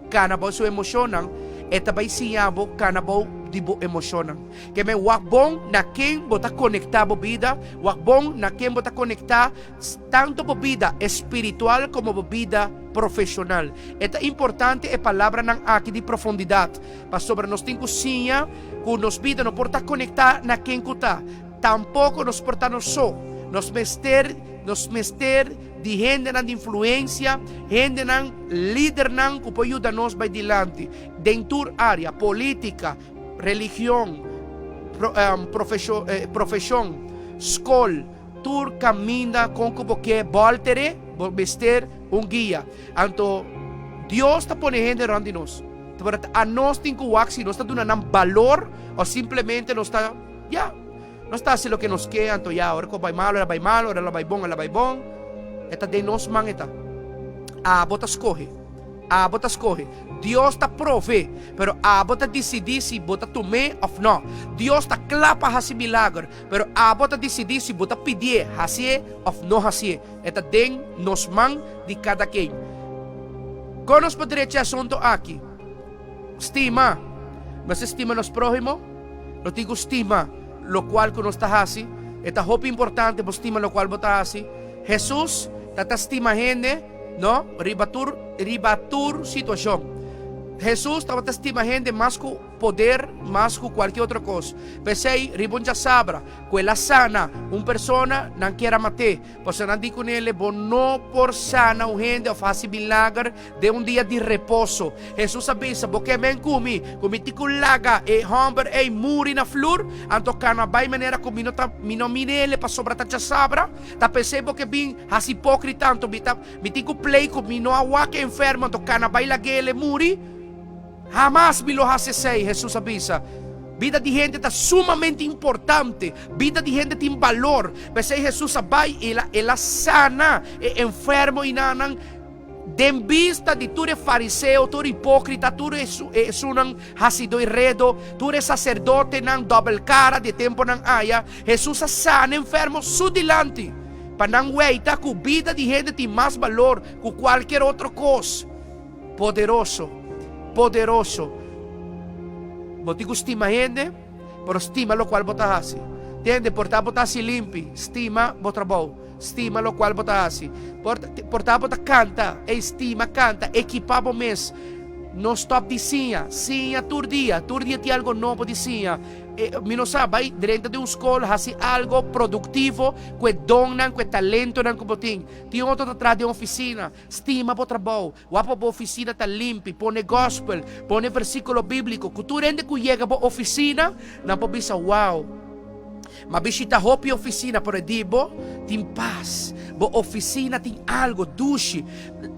kana bou su emoshonnan, e ta bai siña bo kana bou di bo emoshonnan. Ke men wak bon na ken bo ta konektá bo bida, wak bon na ken bo ta konektá tantu bo bida espiritual komo bo bida profeshonal. E ta importante e palabranan aki di profundidat. Pasobra nos tin ku siña ku nos bida no por ta konektá na ken ku ta. Tampoko nos por ta nos so. Nos mester, nos mester di hendenan di influensia, hendenan, lidernan ku por yuda nos bai dilanti den tur área, polítika, religion, profeshon, skol, tur kaminda kon ku bo ke bòlter'é, bo mester un guia. Anto Dios ta pone hende rònt di nos. Pero ta anos tin ku wak si nos ta duna nan balor o simplemente nos ta, ya, nos ta hasi loke nos ke, anto ya, ora ku a bai malu, el a bai malu, ora el a bai bon, el a bai bon. E ta den nos man e ta. Abo ta skohe. Abo ta skohe. Dios ta prove, pero abo ta disidí si bo ta tum'é òf nò. Dios ta kla pa hasi milager, pero abo ta disidí si bo ta pidié hasié òf no hasié. E ta den nos man di kada ken. Kon nos por drecha e asunto aki? Stima. Mester stima nos próhimo. Nos tin ku stima lokual ku nos ta hasi. E ta hopi importante bo stima lokual bo ta hasi. Hesus ta ta stima hende, no, riba tur riba tur situashon. Hesus tabata stima hende mas ku poder, mas ku kualke otro kos. P'esei, riba un djasabra ku el a sana un persona, nan kier a mat'é. Pasobra nan di kuné, Bo no por sana un hende òf hasi milager den un dia di reposo. Hesus a bisa, Bo ke men ku mi, ku mi tin ku laga e hòmber ei muri na flur? Anto kana bai manera ku mi no ta mi no mir'é pasobra ta djasabra? Ta p'esei bo ke bin hasi hipókrita? Anto mi ta mi tin ku plei ku mi no a wak e enfermo, anto kana bai lag'é muri? Hamas mi lo hasi esei, Hesus a bisa. Bida di hende ta sumamente importante. Bida di hende tin balor. P'esei Hesus a bai i el a sana e enfermo i nannan den bista di tur e fariseo, tur hipókrita, tur e esunnan hasidó i redo, tur e saserdotenan dòbel kara di e tempunan aya. Hesus a sana enfermo su dilanti pa nan weita ku bida di hende tin mas balor ku kualkier otro kos. Poderoso, poderoso. Bo tin ku stima hende, pero stima lokual bo ta hasi. Tende, por ta bo ta hasi limpi, stima bo trabou, stima lokual bo ta hasi. Por, por ta bo ta kanta, ey, stima kanta, ekipá bo mes. No stòp di siña, siña tur dia, tur dia tin algo nobo di siña. Mi no sa, bai drenta di un skol, hasi algo produktivo ku e donnan, ku e talentonan ku bo tin. Tin otro ta traha den ofisina. Stima bo trabou. Wak pa bo ofisina ta limpi. Pone gospel. Pone versíkulo bíbliko. Ku tur hende ku yega bo ofisina, nan por bisa, Wow! M'a bishita hopi ofisina, pero e di bo tin pas. Bo ofisina tin algu dushi.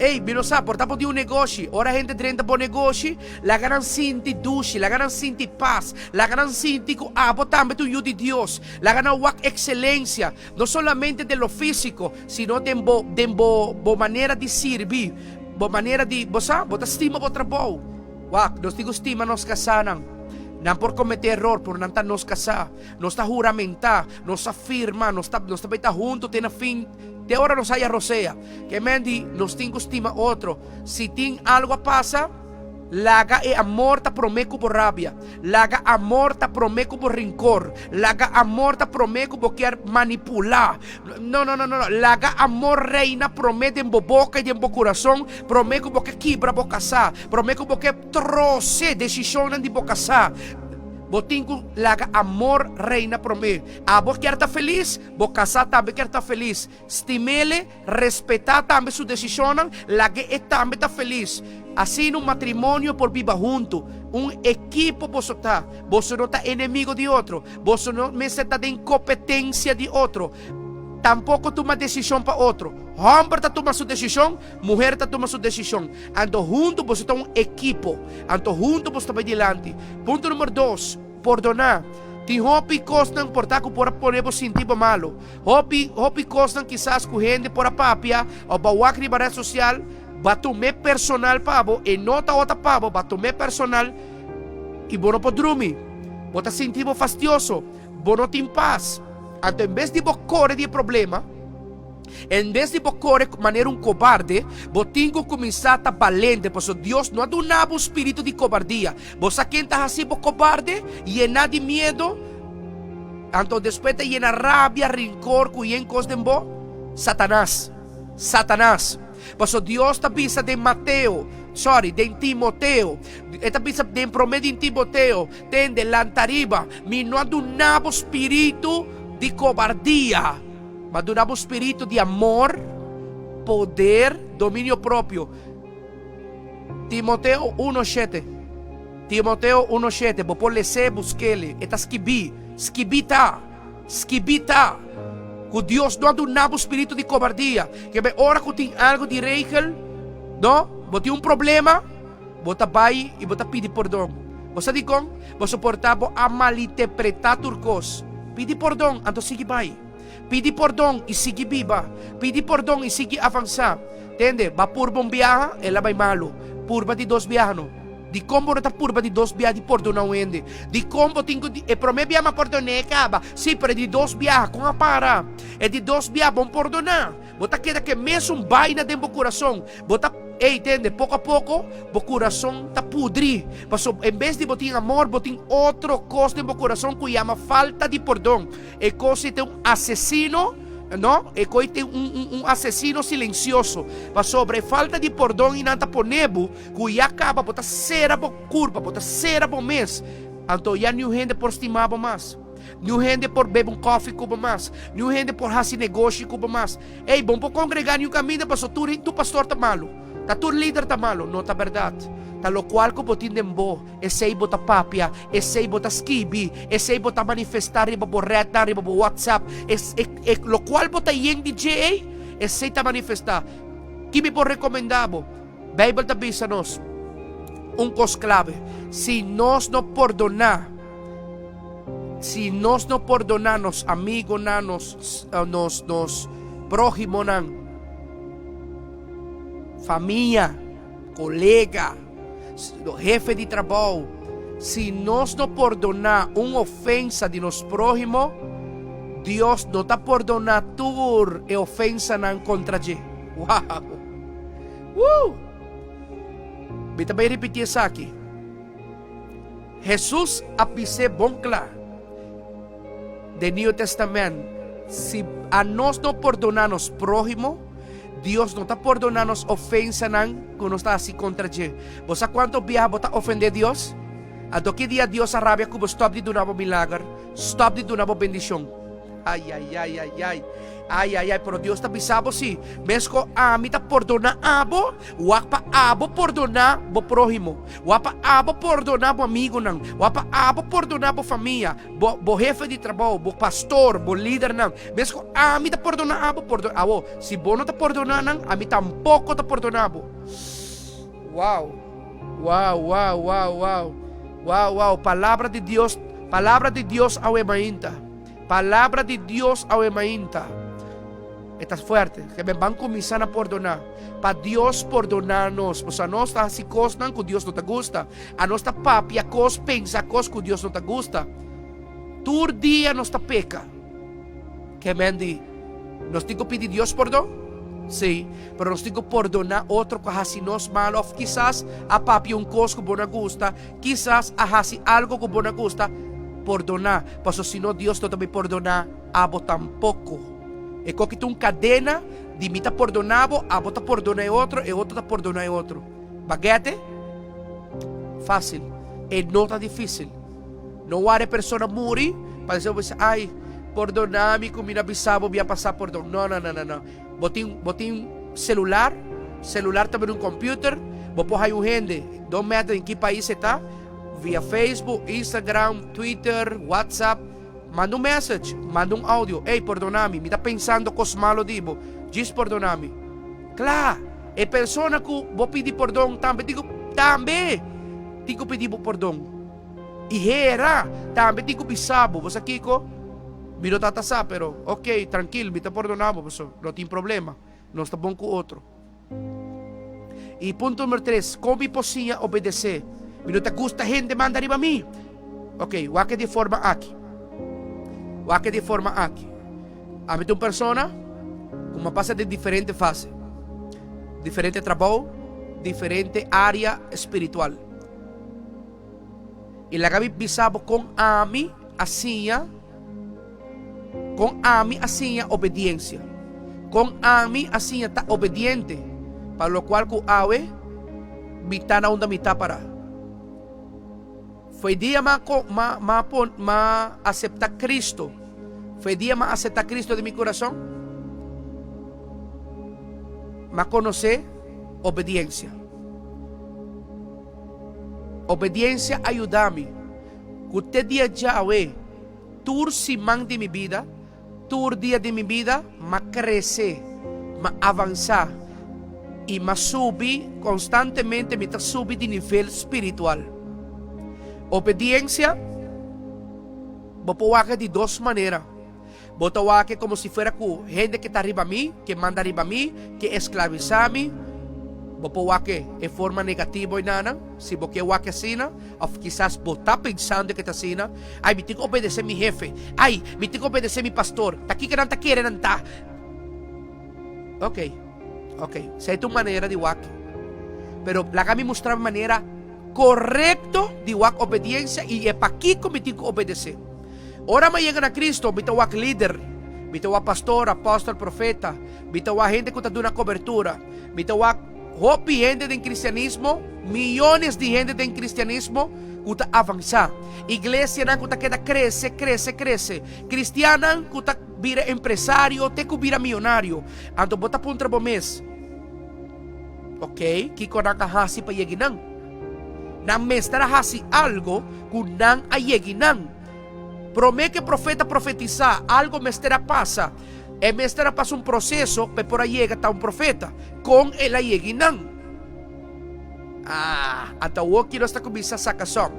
Ey, mi no sa, por ta bo tin un negoshi. Ora hende drenta bo negoshi, laga nan sinti dushi, laga nan sinti pas, laga nan sinti ku abo tambe ta un yu di Dios. Laga nan wak ekselensia. No solamente den lo físiko, sino den bo, den bo, bo manera di sirbi, bo manera di, bo sa, bo ta stima bo trabou. Wak, nos tin ku stima nos kasánan. Nan por kometé eror, pero nan ta nos kasá. Nos ta huramentá, nos a firma, nos ta, nos ta bai ta huntu te na fin, te ora nos haya rosea. Ke men di, nos tin ku stima otro. Si tin algu a pasa, Laga e amor ta promé ku bo rabia. Laga amor ta promé ku bo rinkor. Laga amor ta promé ku bo kier manipulá. No, no, no, no, no. Laga amor reina promé den bo boka i den bo kurason, promé ku bo ke kibra bo kasá, promé ku bo ke trose desishonnan di bo kasá. Bo tin ku laga amor reina promé. Abo kier ta felis, bo kasá tambe kier ta felis. Stim'ele, respetá tambe su desishonnan, lag'é e tambe ta felis. Asina un matrimonio por biba huntu. Un ekipo boso ta. Boso no ta enemigo di otro. Boso no mester ta den kompetensia di otro. Tampoko tuma desishon pa otro. Hòmber ta tuma su desishon, muher ta tuma su desishon. Anto huntu boso ta un ekipo. Anto huntu boso ta bai dilanti. Punto number dos, pordoná. Tin hopi kosnan por ta ku por a pone bo sinti bo malu. Hopi, hopi kosnan kisas ku hende por a papia òf bo a wak riba ret sosial, bo a tum'é personal pa bo, e no tabata pa bo, bo a tum'é personal i bo no por drumi. Bo ta sinti bo fastioso, bo no tin pas. Anto en bes di bo kore di e problema, en bes di bo kore manera un kobarde, bo tin ku kuminsá ta balente, pasobra Dios no a duna bo un spiritu di kobardia. Bo sa ken ta hasi bo kobarde, yená di miedu? Anto despues ta yena rabia, rinkor ku yen kos den bo? Satanas. Satanas. Paso Dios ta bisa den Mateo, sorry, den Timoteo, e ta bisa den prome di Timoteo, tende, lanta riba, mi no a duna bo spiritu di kobardia, ma duna bo spiritu di amor, poder, dominio propio. Timoteo uno shete Timoteo uno shete Bo por les'é, busk'é, e ta skibí, skibí ta, skibí ta, ku Dios no a duna bo spiritu di kobardia. Ke be ora ku tin algu di regel, no, bo tin un problema, bo ta bai i bo ta pidi pordon. Bo sa dikon? Bo soportá bo a malinterpretá tur kos. Pidi pordon, anto sigui bai. Pidi pordon i sigui biba. Pidi pordon i sigui avansá. Tende, ba purba un biaha, el a bai malu. Purba di dos biaha no. Dikon bo no ta purba di dos biaha di pordoná un hende? Dikon bo tin ku di, e promé biaha m'a pordoné e kaba. Sí, pero e di dos biaha, kon a para? E di dos biaha bon pordoná. Bo ta keda ku e mesun baina den bo kurason. Bo ta. Ey, tende, poko a poko bo kurason ta pudri. Paso en bes di bo tin amor, bo tin otro kos den bo kurason ku yama falta di pordon. E kos ei ta un asesino, no? E kos ei ta un, un, un asesino silensioso. Pasobra e falta di pordon ei nan ta pone bo ku ya kaba bo ta sera bo kurpa, bo ta sera bo mes. Anto ya niun hende por stima bo mas. Niun hende por bebe un kòfi ku bo mas. Niun hende por hasi negoshi ku bo mas. Ey, bo no por kongregá niun kaminda pasobra tur tur pastor ta malu. Ta tur lider ta malu. No ta bèrdat. Ta lokual ku bo tin den bo, esei bo ta papia, esei bo ta skibi, esei bo ta manifestá riba bo rètnan, riba bo whatsapp. Es, e, e, lokual bo ta yen di dje ei, esei ta manifestá. Ki mi por rekomendá bo? Beibel ta bisa nos un kos klave, si nos no pordoná, si nos no pordoná nos amigonan, nos, nos, nos próhimonan, famia, kolega, hefe di trabou, si nos no pordoná un ofensa di nos próhimo, Dios no ta pordoná tur e ofensanan kontra dje. Wow! Woo! Mi ta bai ripití esaki. Hesus a bis'é bon kla den Nieuw Testament, si anos no pordoná nos próhimo, Dios no ta pordoná nos ofensanan ku nos ta hasi kontra dje. Bo sa kuantu biaha bo ta ofendé Dios? Anto ki dia Dios a rabia ku bo stòp di duna bo milager, stòp di duna bo bendishon? Ai, ai, ai, ai, ai. Ai, ai, ai, pero Dios ta bisa bo si, Mesko ami ta pordoná abo, wak pa abo pordoná bo próhimo, wak pa abo pordoná bo amigunan, wak pa abo pordoná bo famia, bo, bo hefe di trabou, bo pastor, bo lidernan. Mesko ami ta pordoná abo, pordoná. Awo, si bo no ta pordoná nan, ami tampoko ta pordoná bo. Wow! Wow, wow, wow, wow. Wow, wow. Palabra di Dios, palabra di Dios awe mainta. Palabra di Dios awe mainta. E ta fuerte. Ke men ban kuminsá na pordoná. Pa Dios pordoná nos. Pasobra nos ta hasi kosnan ku Dios no ta gusta. Anos ta papia kos, pensa kos ku Dios no ta gusta. Tur dia nos ta peka. Ke men di, nos tin ku pidi Dios pordon? Sí, pero nos tin ku pordoná otro ku a hasi nos malu òf kisas a papia un kos ku bo no a gusta. Kisas a hasi algo ku bo no a gusta, pordoná, pasobra si no Dios no ta bai pordoná abo tampoko. E koki ta un kadena di mi ta pordoná bo, abo ta pordoná e otro, e otro ta pordoná e otro. Bagete? Fásil. E no ta difísil. No wara e persona muri pa despues bo bisa, ai, pordoná mi ku mi no a bisa bo mi a pasá pordon. No, no, no, no, no. Bo tin, bo tin celular, celular ta bira un computer, bo por haya un hende, don't matter den ki pais e ta, via Facebook, Instagram, Twitter, WhatsApp, manda un message, manda un audio, ey pordona mi, mi ta pensando cos malo di bo, djis pordona mi. Cla, e persona cu bo pidi pordon tambe tin cu, tambe tin cu pidi bo pordon. I hera tambe tin cu bisa bo, bo sa kico? Mi no tata sa, pero ok, trankil, mi ta pordona bo, paso no tin problema, nos ta bon cu otro. I punto numero tres, con mi por siña obedece? Mi no ta gusta hende manda riba mi. Ok, wak di forma aki. Wak di forma aki. Ami ta un persona cu mi a pasa den diferente fase, diferente trabou, diferente area spiritual. I laga mi bisa bo kon ami a siña, kon ami a siña obediensia, kon ami a siña ta obediente pa lokual ku awe mi ta na unda mi ta pará. Foi dia m'a m'a m'a pon m'a aseptá Cristo, foi dia m'a aseptá Cristo den mi kurason, m'a konosé obediensia. Obediencia a yuda mi cu te dia djawe, tur siman di mi bida, tur dia di mi bida, m'a crece, m'a avansa y m'a subi constantemente, mi ta subi di nivel spiritual. Obediencia bo por wak di dos manera. Bo ta wak como si fuera cu hende ke ta riba mi, ke manda riba mi, ke esclavisa mi. Bo por wak e forma negativo enanan, si bo ke wak asina, of kisas bo ta pensando ke ta asina. Ay, mi tin cu obedece mi hefe. Ay, mi tin cu obedece mi pastor. Ta kiko nan ta kere nan ta? Ok, ok, esei ta un manera di wak. Pero laga mi mustra bo manera korekto di wak obediensia i e pakiko mi tin ku obedesé. Ora mi a yega na Kristo, mi ta wak lider, mi ta wak pastor, apòstel, profeta, mi ta wak hende ku ta duna kobertura, mi ta wak hopi hende den kristianismo, miyones di hende den kristianismo ku ta avansá, iglesianan ku ta keda krese, krese, krese, kristiannan ku ta bira empresario te ku bira miyonario. Anto bo ta puntra bo mes, Ok, kiko nan a hasi pa yegi nan? Nan mester a hasi algo ku nan a yegi nan. Promé ku e profeta profetisá, algo mester a pasa. E mester a pasa un proseso pa e por a yega ta un profeta. Kon el a yegi nan? Ah, ata awoki nos ta kuminsá saka sòm.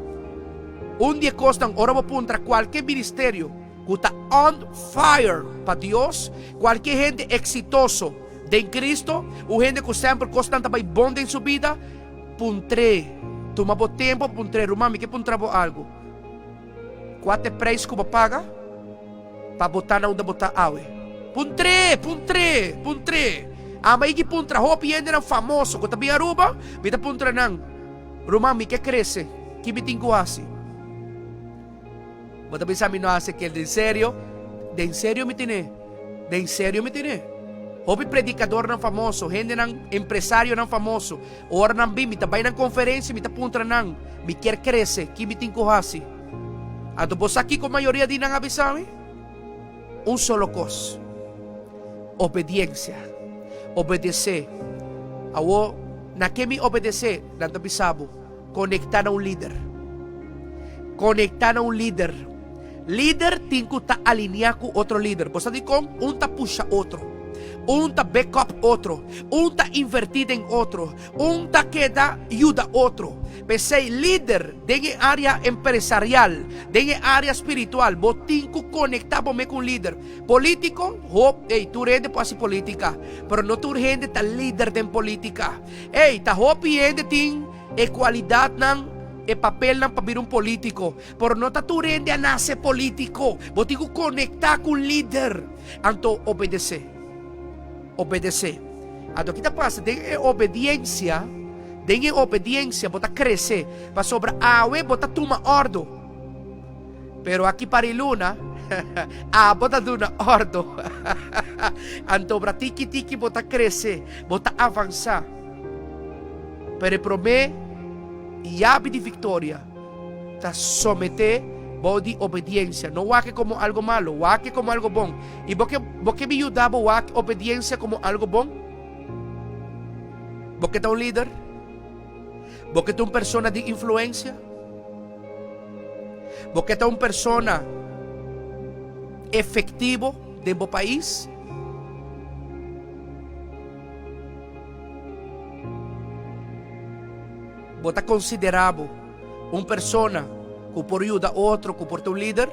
Un di e kosnan, ora bo puntra kualke ministerio ku ta on fire pa Dios, kualke hende eksitoso, Den Cristo, un hende cu semper cosnan ta bay bon den su bida, puntr'é. Tuma bo tempo pa puntr'é, Ruman, mi ke puntra bo algo. Cua ta e prijs cu bo paga pa bo ta na unda bo ta awe? Puntr'é, puntr'é, puntr'é. Ama i ki puntra hopi hendenan famoso cu ta bin Aruba, mi ta puntra nan, Ruman, mi ke crece, ki mi tin cu haci? Bo ta bisa mi no haci kel den serio? Den serio mi tene. Den serio mi tene. Hopi predicadornan famoso, hendenan, empresarionan famoso, ora nan bin mi ta bay nan conferencia mi ta puntra nan, mi kier crece, ki mi tin cu haci? Anto bo sa kico mayoria di nan a bisa mi? Un solo cos, obediencia. Obedece. Awo, na ke mi obedece? Nan ta bisa bo. Konektá na un lider. Konektá na un lider. Lider tin ku ta alineá ku otro lider. Bo sa dikon? Un ta pusha otro. Un ta back up otro. Un ta invertí den otro. Un ta keda yuda otro. P'esei lider den e área empresarial, den e área spiritual, bo tin ku konektá bo me ku un lider. Polítiko? Hop, ey, tur hende por hasi polítika, pero no tur hende ta lider den polítika. Ey, ta hopi hende tin e kualidatnan, e papelnan pa bira un polítiko, pero no ta tur hende a nase polítiko. Bo tin ku konektá ku un lider, anto obedesé. Obedesé. Anto ki ta pasa? Den e obediensia, den e obediensia bo ta krese, pasobra awe bo ta tuma òrdu. Pero aki pari luna, abo ta duna ordo. Anto obra tiki tiki bo ta crece, bo ta avansa. Pero e prome yabi di victoria ta somete bou di obediencia. No wak-e como algo malo, wak-e como algo bon. Y bo ke, bo ke mi yuda bo wak obediencia como algo bon? Bo ke ta un lider? Bo ke ta un persona di influencia? Bo ke ta un persona efectivo den bo pais? Bo ta considera bo un persona cu por yuda otro, cu por ta un lider?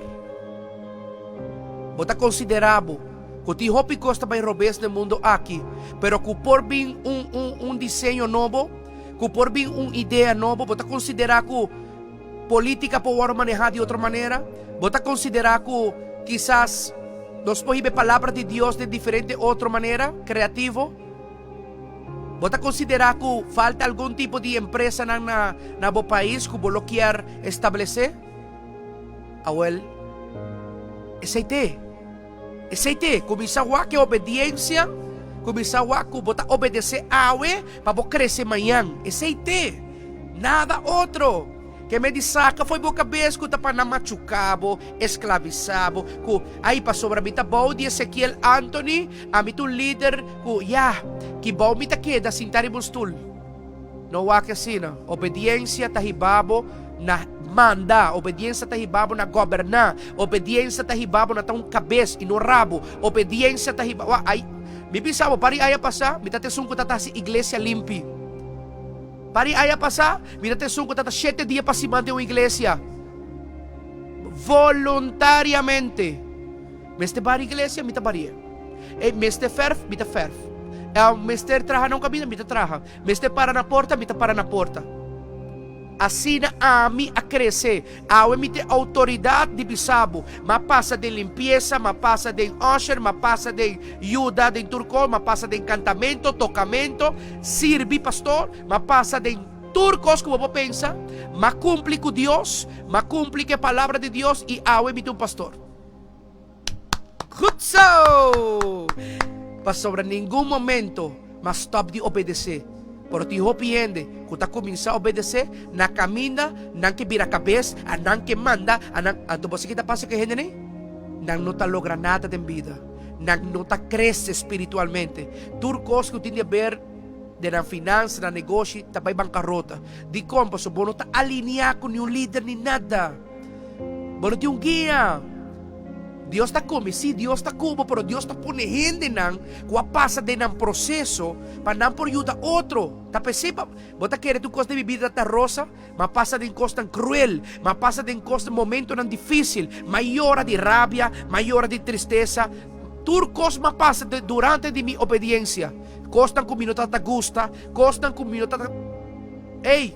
Bo ta considera bo cu tin hopi cos ta bay robes den mundo aki, pero cu por bin un, un, un diseño nobo? Cu por bin un idea nobo? Bo ta considera cu politica por worde maneha di otro manera? Bo ta considera cu kisas nos por hiba e palabra di Dios den diferente otro manera, creativo? Bo ta considera cu falta algun tipo di empresanan na na bo pais cu bo lo kier establece? Awel, esey t'e. Esei te, kuminsá wak e obediensia, kuminsá wak ku bo ta obedesé awe pa bo krese mañan. Esei te, nada otro. Ke me di saka fo'i bo kabes ku ta pa nan machuká bo, esklavisá bo, ku, ai, pasobra mi ta bou di Ezekiel Anthony, ami ta un lider ku, ya, ki bou mi ta keda sintá riba un stul. No wak asina. Obediensia ta hiba bo na manda. Obediensia ta hiba bo na goberná. Obediensia ta hiba bo na ta un kabes i no rabo. Obediensia ta hiba, wak, ai, mi bisa bo, pari aña pasá, mi ta ta esun ku ta ta hasi iglesia limpi. Pari aña pasá, mi ta ta esun ku ta ta shete dia pa siman den un iglesia. Voluntariamente. Mester bari iglesia, mi ta bari'é. E mester fèrf, mi ta fèrf. E mester traha na un kabina, mi ta traha. Mester para na porta, mi ta para na porta. Asina ami a krese. Awe mi tin outoridat di bisa bo. M'a pasa den limpiesa, m'a pasa den usher, m'a pasa den yuda den tur kos, m'a pasa den kantamento, tokamento, sirbi pastor, m'a pasa den tur kos ku bo por pensa. M'a kumpli ku Dios, m'a kumpli ku e palabra di Dios i awe mi ta un pastor. Goed zo! Pasobra ningun momento m'a stòp di obedesé. Pero tin hopi hende ku ta kuminsá obedesé, na kaminda nan ke bira kabes, a nan ke manda, a nan. Anto bo sa ki ta pasa ku e hendenan? Nan no ta logra nada den bida. Nan no ta krese spiritualmente. Tur kos ku tin di aber den nan finansa, nan negoshi, ta bai bankarota. Dikon? Pasobra bo no ta alineá ku niun lider ni nada. Bo no tin un guia. Dios ta ku mi, sí, Dios ta ku bo, pero Dios ta pone hendenan ku a pasa den nan proseso pa nan por yuda otro. Ta p'esei pa bo ta kere tur kos den mi bida ta rosa? M'a pasa den kosnan kruel, m'a pasa den kos momentonan difísil, m'a yora di rabia, m'a yora di tristesa. Tur kos m'a pasa durante di mi obediensia. Kosnan ku mi no tabata gusta, kosnan ku mi no tabata. Ey!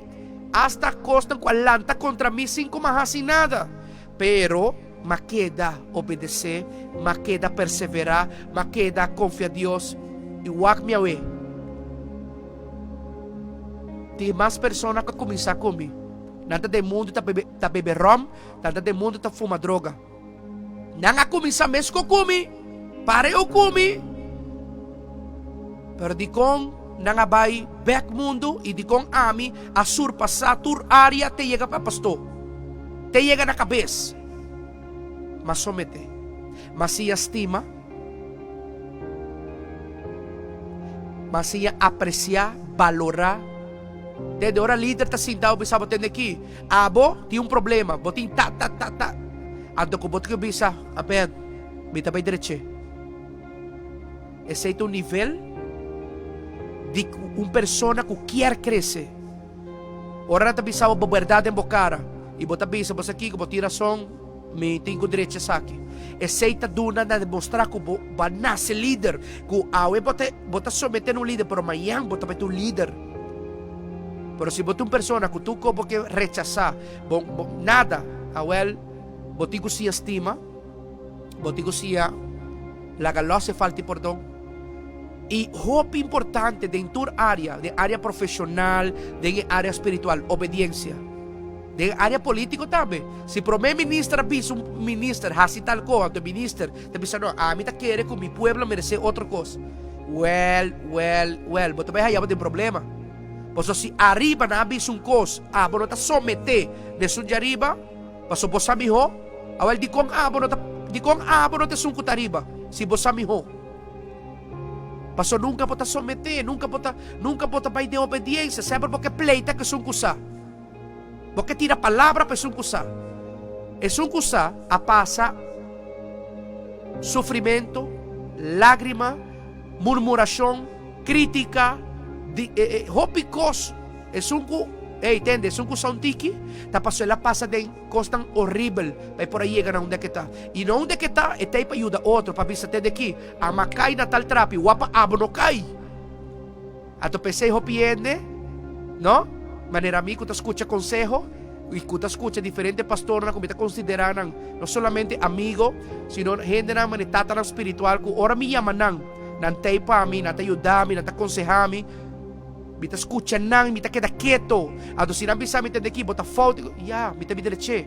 Asta kosnan ku a lanta kontra mi sin ku m'a hasi nada. Pero. M'a keda obedesé, m'a keda perseverá, m'a keda konfia Dios i wak mi awe. Tin mas persona ku a kuminsá ku mi. Nan ta den mundu ta bebe ta bebe ròm, nan ta den mundu ta fuma droga. Nan a kuminsá meskos ku mi, pareu ku mi. Pero dikon nan a bai bèk mundu i dikon ami a surpasá tur área te yega pa pastó, te yega na kabes? M'a someté. M'a siña stima. M'a siña apresiá, balorá. Tende, ora lider ta sinta bo bisa bo, Tende aki, abo tin un problema, bo tin ta, ta, ta, ta. Anto ku bo tin ku bisa, Amen, mi ta bai dreché. Esei ta un nivel di un persona ku kier krese. Ora nan ta bisa bo bo bèrdat den bo kara i bo ta bisa bo sa kiko bo tin rason, mi tin ku drecha esaki. Esei ta duna na demostrá ku bo a nase lider, ku awe bo ta bo ta someté na un lider pero mañan bo ta bai ta un lider. Pero si bo ta un persona ku tur kos bo ke rechasá, bo bo nada, awèl bo tin ku siña stima, bo tin ku siña. Laga lòs e falta di pordon. I hopi importante den tur área, den área profeshonal, den e área spiritual, obediensia. Den área polítiko tambe. Si promé minister a bisa un minister hasi tal kos, anto e minister ta bisa no, ami ta kere ku mi pueblo meresé otro kos. Wèl, wèl, wèl, bo ta bai haña bo den problema. Pasobra si ariba nan a bisa un kos, abo no ta someté na esun djariba. Paso bo sa mihó? Awel, dikon abo no ta, dikon abo no ta esun ku ta riba, si bo sa mihó? Paso nunka bo ta someté, nunka bo ta, nunka bo ta bai den obediensia, semper bo ke pleita ku esun ku sa. Bo ke tira palabra pa esun ku sa. Esun ku sa a pasa sufrimentu, lágrima, murmurashon, krítika, di, e, e, hopi kos. Esun ku, ey, tende, esun ku sa un tiki, ta paso el a pasa den kosnan horibel pa e por a yega na unda ke ta. I na unda ke ta, e ta ei pa yuda otro, pa bisa, tende aki, ama kai na tal trapi, wak pa abo no kai. Anto p'esei hopi hende, no, manera mi ku ta skucha konseho, i ku ta skucha diferente pastornan ku mi ta konsiderá nan no solamente amigo, sino hendenan manera tatanan spiritual ku ora mi yama nan, nan ta ei pa mi, nan ta yuda mi, nan ta konsehá mi. Mi ta skucha nan i mi ta keda keto. Anto si nan bisa mi tende aki, bo ta fout, mi digo, ya, mi ta bida leche.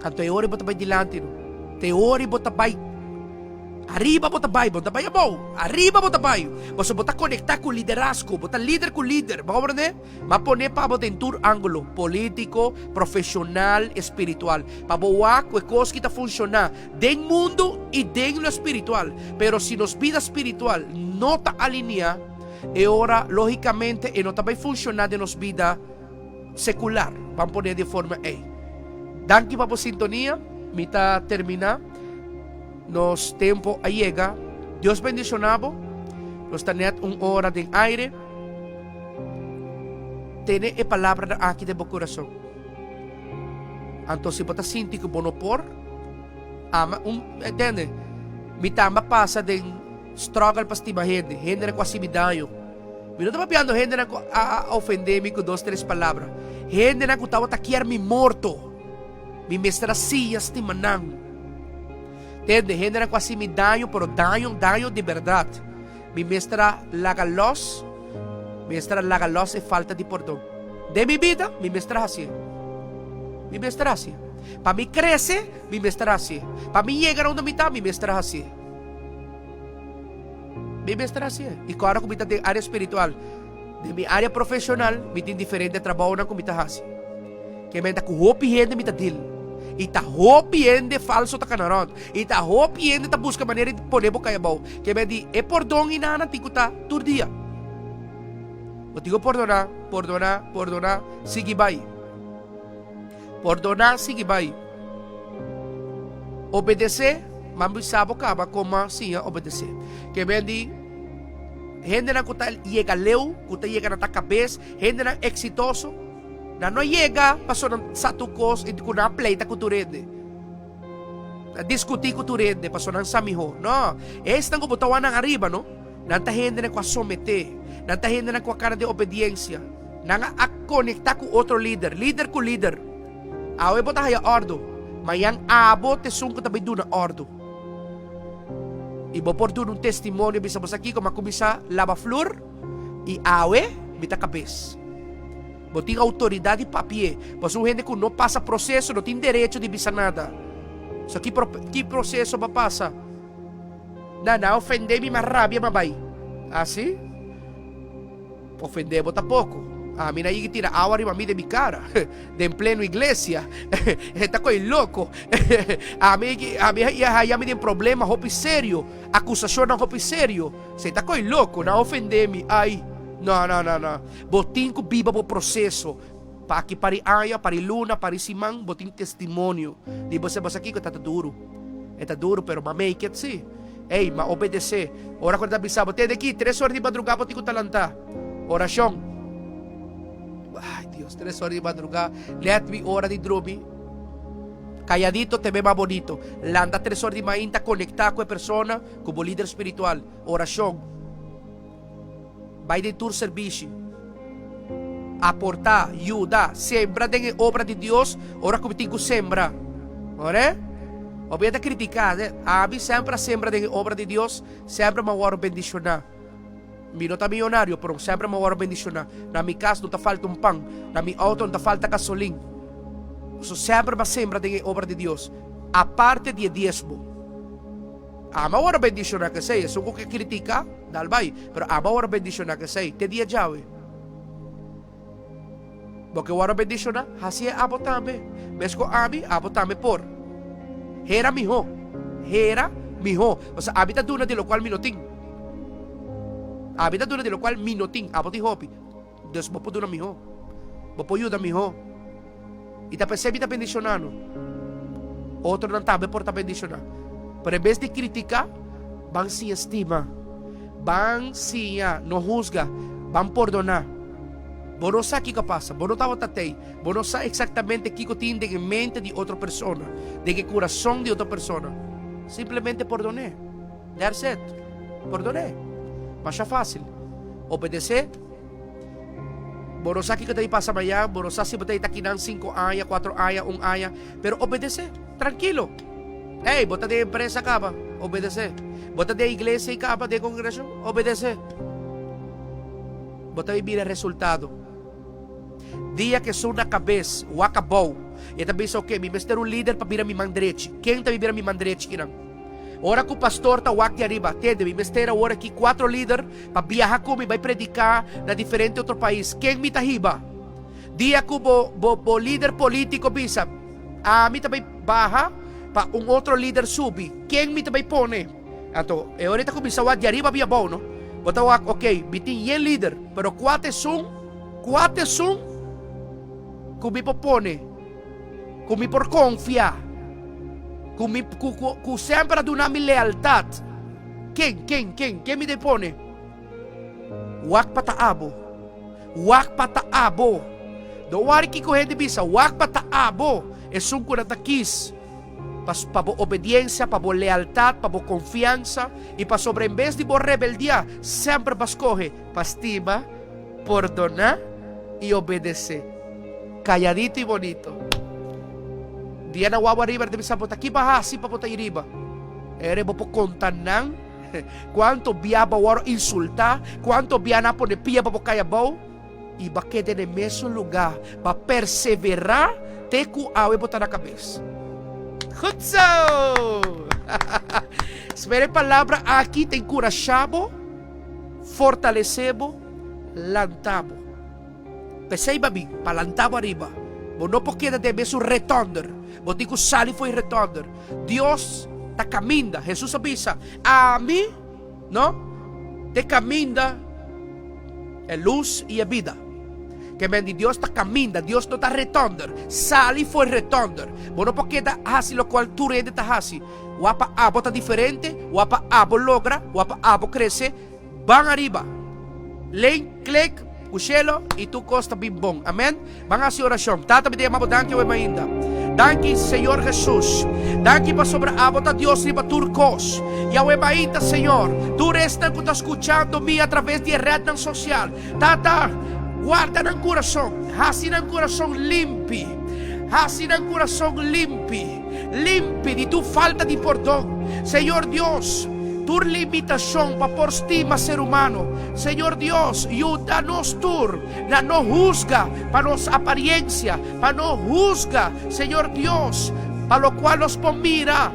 Anto e ora bo ta bai dilanti no. Te ora bo ta bai ariba bo ta bai, bo no ta bai abou. Ariba bo ta bai. Pasobra bo ta konektá ku liderazgo, bo ta lider ku lider. Bo komprendé? M'a pone pa bo den tur ángulo, polítiko, profeshonal, espiritual. Pa bo wak ku e kos ki ta funshoná den mundu i den lo espiritual. Pero si nos bida spiritual no ta alineá, e ora lógikamente e no ta bai funshoná den nos bida sekular. Ban pone di e forma ei. Danki pa bo sintonia. Mi ta terminá. Nos tempu a yega. Dios bendishoná bo. Nos ta nèt un ora den aire. Tene e palabranan aki den bo kurason. Anto si bo ta sinti ku bo no por, ama un, entende? Mi tamba pasa den struggle pa stima hende, hendenan ku a hasi mi daño. Mi no ta papiando hendenan ku a ofendé mi ku dos tres palabra. Hendenan ku tabata kier mi morto. Mi mester a siña stima nan. Tende, hendenan ku a hasi mi daño, pero daño, daño di bèrdat. Mi mester a laga lòs, mi mester a laga lòs e falta di pordon. Den mi bida, mi mester a hasié. Mi mester a hasié. Pa mi krese, mi mester a hasié. Pa mi yega na unda mi ta, mi mester a hasié. Mi mester hasié. I ku ora ku mi ta den área spiritual, den mi área profeshonal, mi tin diferente trabounan ku mi ta hasi. Ke menta ku hopi hende mi ta deal. I ta hopi hende falso ta kana rònt. I ta hopi hende ta buska manera di pone bo kai abou. Ke men di e pordon i nana tin ku ta tur dia. Bo tin ku pordoná, pordoná, pordoná, sigui bai. Pordoná, sigui bai. Obedesé, m'a bisa bo kaba koma siña obedesé. Ke men di hendenan ku ta yega leu, ku ta yega na ta kabes, hendenan eksitoso. Nan no yega pasobra nan sa tur kos i ku nan a pleita ku tur hende. Nan diskutí ku tur hende pasobra nan sa mihó. No, esnan ku bo ta wak nan ariba no, nan ta hendenan ku a someté, nan ta hendenan ku a kara den obediensia. Nan a konektá ku otro lider, lider ku lider. Awe bo ta haya òrdu, mañan abo ta esun ku ta bai duna òrdu. I bo por duna un testimonio bisa bo sa kiko, mi a kuminsá laba flur i awe mi ta kabes. Bo tin autoridad di papi'é. Pasobra un hende ku no pasa proseso no tin derecho di bisa nada. So ki ki proseso bo a pasa? Na, nan a ofendé mi, m'a rabia, m'a bai. Asi? Ofendé bo ta poko. Ami na yigi tira awa riba mi den mi kara, den pleno iglesia. E ta ko'i loko. Ami, ami a haya mi den problema hopi serio, akusashonnan hopi serio. Se ta ko'i loko, nan a ofendé mi. Ai, no, no, no, no. Bo tin ku biba bo proseso. Pa aki pari aña, pari luna, pari siman, bo tin testimonio di bo se bo sa kiko ta ta duru. E ta duru pero m'a make it si. Ey, m'a obedesé. Ora ku nan ta bisa bo, tende aki, tres ora di madrugá bo tin ku ta lantá. Orashon. Ay Dios, tres ora di madrugá, nèt mi ora di drumi. Kalladito te be mas bonito. Lanta tres ora di mainta, konektá ku e persona, ku bo lider spiritual. Orashon. Bai den tur serbishi. Aportá, yuda, sembra den e obra di Dios ora ku mi tin ku sembra. Ore? Hopi ta kritiká, Ami semper a sembra den e obra di Dios, semper mi a wòrdu bendishoná. Mi no ta miyonario, pero semper mi a wòrdu bendishoná. Na mi kas no ta falta un pan, na mi outo no ta falta gasolin. So semper mi a sembra den e obra di Dios, aparte di e diesmo. Ami a wòrdu bendishoná ku esei. Esun ku ke kritiká, dal bai. Pero ami a wòrdu bendishoná ku esei te dia djawe. Bo ke wòrdu bendishoná? Hasié abo tambe. Meskos ami, abo tambe por. Hera mihó. Hera mihó. Pasobra ami ta duna di lokual mi no tin. Ami ta duna di lokual mi no tin. Abo tin hopi. Dus bo por duna mihó. Bo por yuda mihó. I ta p'esei mi ta bendishoná no. Otronan tambe por ta bendishoná. Pero en bes di kritiká, ban siña stima. Ban siña no husga. Ban pordoná. Bo no sa kiko a pasa. Bo no tabata tei. Bo no sa eksaktamente kiko tin den e mente di otro persona, den e kurason di otro persona. Simplemente pordon'é. That's it. Pordon'é. Masha fásil. Obedesé. Bo no sa kiko ta di pasa mañan, bo no sa si bo ta di ta kinan sinku aña, kuatro aña, un aña, pero obedesé, trankilo. Ey, bo ta den empresa kaba, obedesé. Bo ta den iglesia i kaba, den kongregashon, obedesé. Bo ta mira resultado. Dia ku esun na kabes wak abou, e ta bisa, ok, mi mester un lider pa bira mi man drechi. Ken ta bira mi man drechi kinan? Ora ku pastor ta wak di ariba, tende, mi mester awor aki kuatro lider pa biaha ku mi bai prediká na diferente otro pais. Ken mi ta hiba? Dia ku bo, bo, bo lider polítiko bisa, Ami ta bai baha pa un otro lider subi. Ken mi ta bai pone? Anto, e ora e ta kuminsá wak di ariba bin abou, no? Bo ta wak, ok, mi tin yen lider, pero kua ta esun, kua ta esun ku mi por pone? Ku mi por konfia, ku mi ku ku ku semper a duna mi lealtat. Ken, ken, ken, ken mi debe pone? Wak pa ta abo. Wak pa ta abo. No wari kiko hende bisa, wak pa ta abo. Esun ku nan ta kis. Pa, pa bo obediencia, pa bo lealtad, pa bo confiansa y pasobra en bes di bo rebeldia, semper bo a scoge pa stima, pordona y obedece. Calladito y bonito. Dia nan wawa riba, nan ta bisa bo ta ki bo a haci pa bo ta yi riba? Ere bo por conta nan cuanto bia bo a worde insulta, cuanto bia nan a pone pia pa bo cay abou? I bo a keda na e mesun lugá, bo a perseverá te ku awe bo ta na kabes. Goed zo! Spera e palabra aki ta enkurashá bo, fortalesé bo, lanta bo. P'esei bo a bin, pa lanta bo ariba. Bo no por keda den e mesun retònder. Bo tin ku sali for e retònder. Dios ta kaminda. Hesus a bisa, Ami. No, t'e kaminda, e lus i e bida. Ke men di Dios ta kaminda, Dios no ta retònder. Sali for e retònder. Bo no por keda hasi lokual tur hende ta hasi. Wak pa abo ta diferente, wak pa abo logra, wak pa abo krese. Ban ariba. Link, klik, ku shelo i tur kos ta bin bon. Amen. Ban hasi orashon. Tata, mi ta yama bo danki awe mainda. Danki, Señor Jesus. Danki pasobra abo ta Dios riba tur kos. I awe mainda, Señor, tur esnan ku ta skuchando mi atraves di e retnan sosial, Tata, guarda nan kurason. Hasi nan kurason limpi. Hasi nan kurason limpi. Limpi di tur falta di pordon. Señor Dios, tur limitashon pa por stima ser humano. Señor Dios, yuda nos tur na no husga pa nos apariencia, pa no husga, Señor Dios, pa locual nos por mira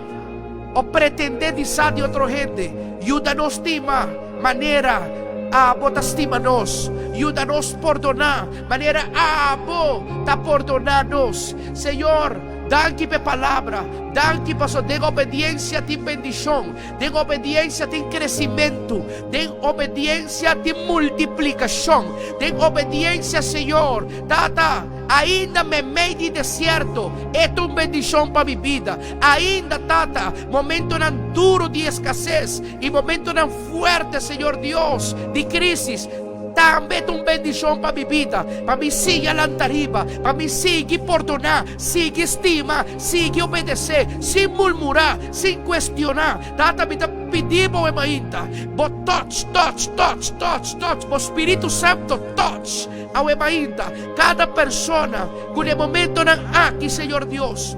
o pretende di sa di otro hende. Yuda nos stima manera Abo ta stima nos. Yuda nos pordona manera Abo ta pordona nos. Señor, danki pa e palabra. Danki paso den obediencia tin bendicion. Den obediencia tin crecimentu. Den obediencia tin multiplicacion. Den obediencia, Señor, Tata, ainda meimei di desierto, e ta un bendicion pa mi bida. Ainda, Tata, momentonan duro di escasez y momentonan fuerte, Señor Dios, di crisis, tambe ta un bendicion pa mi bida, pa mi sigui a lanta riba, pa mi sigui pordoná, sigui stima, sigui obedecé, sin murmurá, sin cuestioná. Tata, mi ta pidi bo e mainta, bo touch, touch, touch, touch, touch, bo Spiritu Santo touch awe mainta cada persona cu na e momentonan aki, Señor Dios,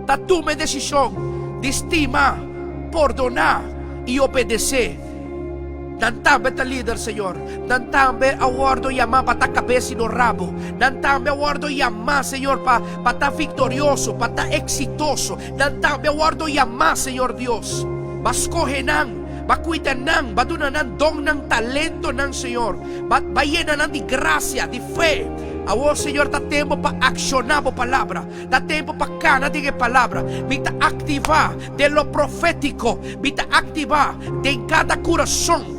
ta tuma e decision di stima, pordoná y obedecé. Nan tambe ta lider, Señor. Nan tambe a wordo yamá pa ta kabes i no rabo. Nan tambe a wordo yamá, Señor, pa pa ta viktorioso, pa ta eksitoso. Nan tambe a wordo yamá, Señor Dios. Ba skohe nan, ba kuida nan, ba duna nan donnan, talentonan, Señor. Ba ba yena nan di grasia, di fe. Awor, Señor, ta tempu pa akshoná Bo palabra. Ta tempu pa kana den e palabra. Mi ta aktivá den lo profétiko. Mi ta aktivá den kada kurason.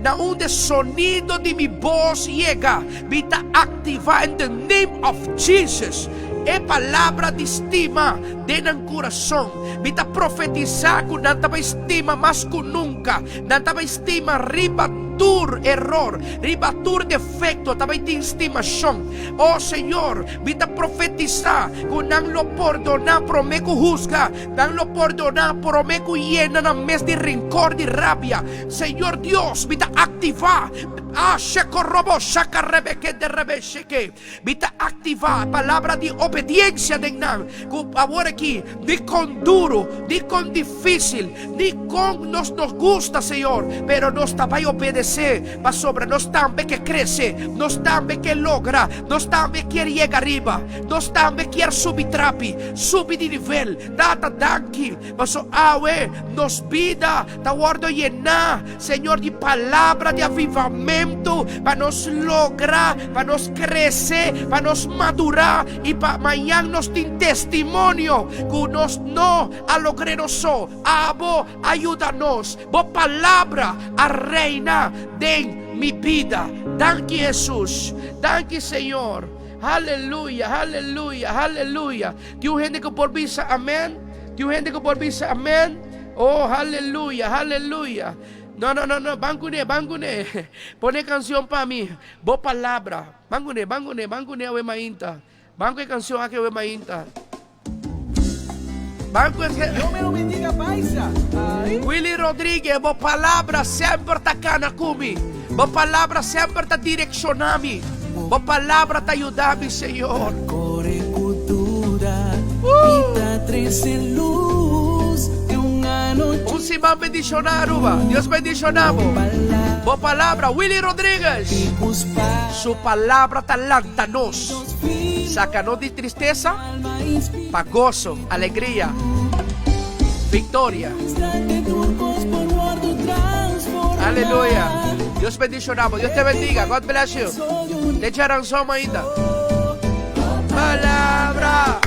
Na unda e sonido di mi bos yega, mi ta aktivá in the name of Jesus e palabra di stima den nan kurason. Mi ta profetisá ku nan ta bai stima mas ku nunka. Nan ta bai stima riba tur eror, riba tur defekto ta bai tin stimashon. O Señor, mi ta profetisá ku nan lo pordoná promé ku husga, nan lo pordoná promé ku yena nan mes di renkor, di rabia. Señor Dios, mi ta aktivá, ah, shekorobo shakarebeke derebe sheke. Mi ta aktivá palabra di obediensia den nan, ku awor aki, ni kon duru, ni kon difísil, ni kon nos no gusta, Señor, pero nos ta bai obedesé, pasobra nos tambe ke krese, nos tambe ke logra, nos tambe kier yega ariba, nos tambe kier subi trapi, subi di nivel. Tata, danki, paso awe nos bida ta wòrdu yená, Señor, di palabra di avivamentu, pa nos logra, pa nos krese, pa nos madurá i pa mañan nos tin testimonio ku nos no a logr'é nos so. Abo a yuda nos. Bo palabra a reina den mi bida. Danki Hesus. Danki Señor. Haleluya, haleluya, haleluya. Tin un hende ku por bisa amen? Tin un hende ku por bisa amen? Oh, haleluya, haleluya. No, no, no, no, ban kuné, ban kuné. Pone kanshon pa mi, Bo Palabra. Ban kuné, ban kuné, ban kuné awe mainta. Ban ku e kanshon aki awe mainta. Banco Dios me lo bendiga, paisa. Ay. Willy Rodriguez, bo palabra semper ta kana ku mi. Bo palabra semper ta direkshoná mi. Bo palabra ta yuda mi, Señor. Kore ku duda i ta trese lus di un anochi. Un siman bendishoná, Aruba. Dios bendishoná bo. Bo palabra, Willy Rodriguez. Su palabra ta lanta nos. Saka nos di tristesa pa goso, alegria, victoria. Aleluya. Dios bendiciona bo. Dios te bendiga. God bless you. Te charanzón ainda. Palabra.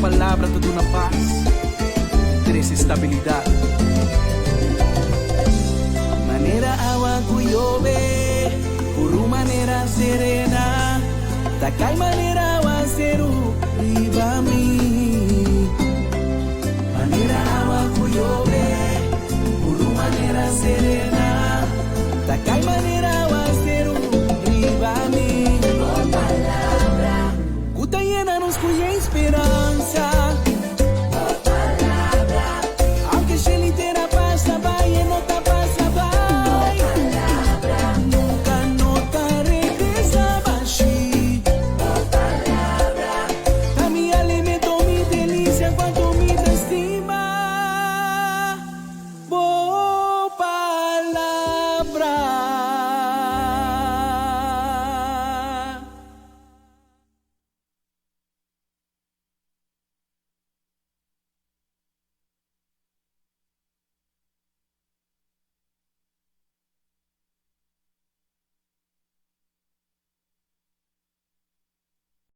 Palabra ta duna pas, trese stabilidat. Manera awa ku yobe, puru manera serena, ta kai manera awaseru riba mi.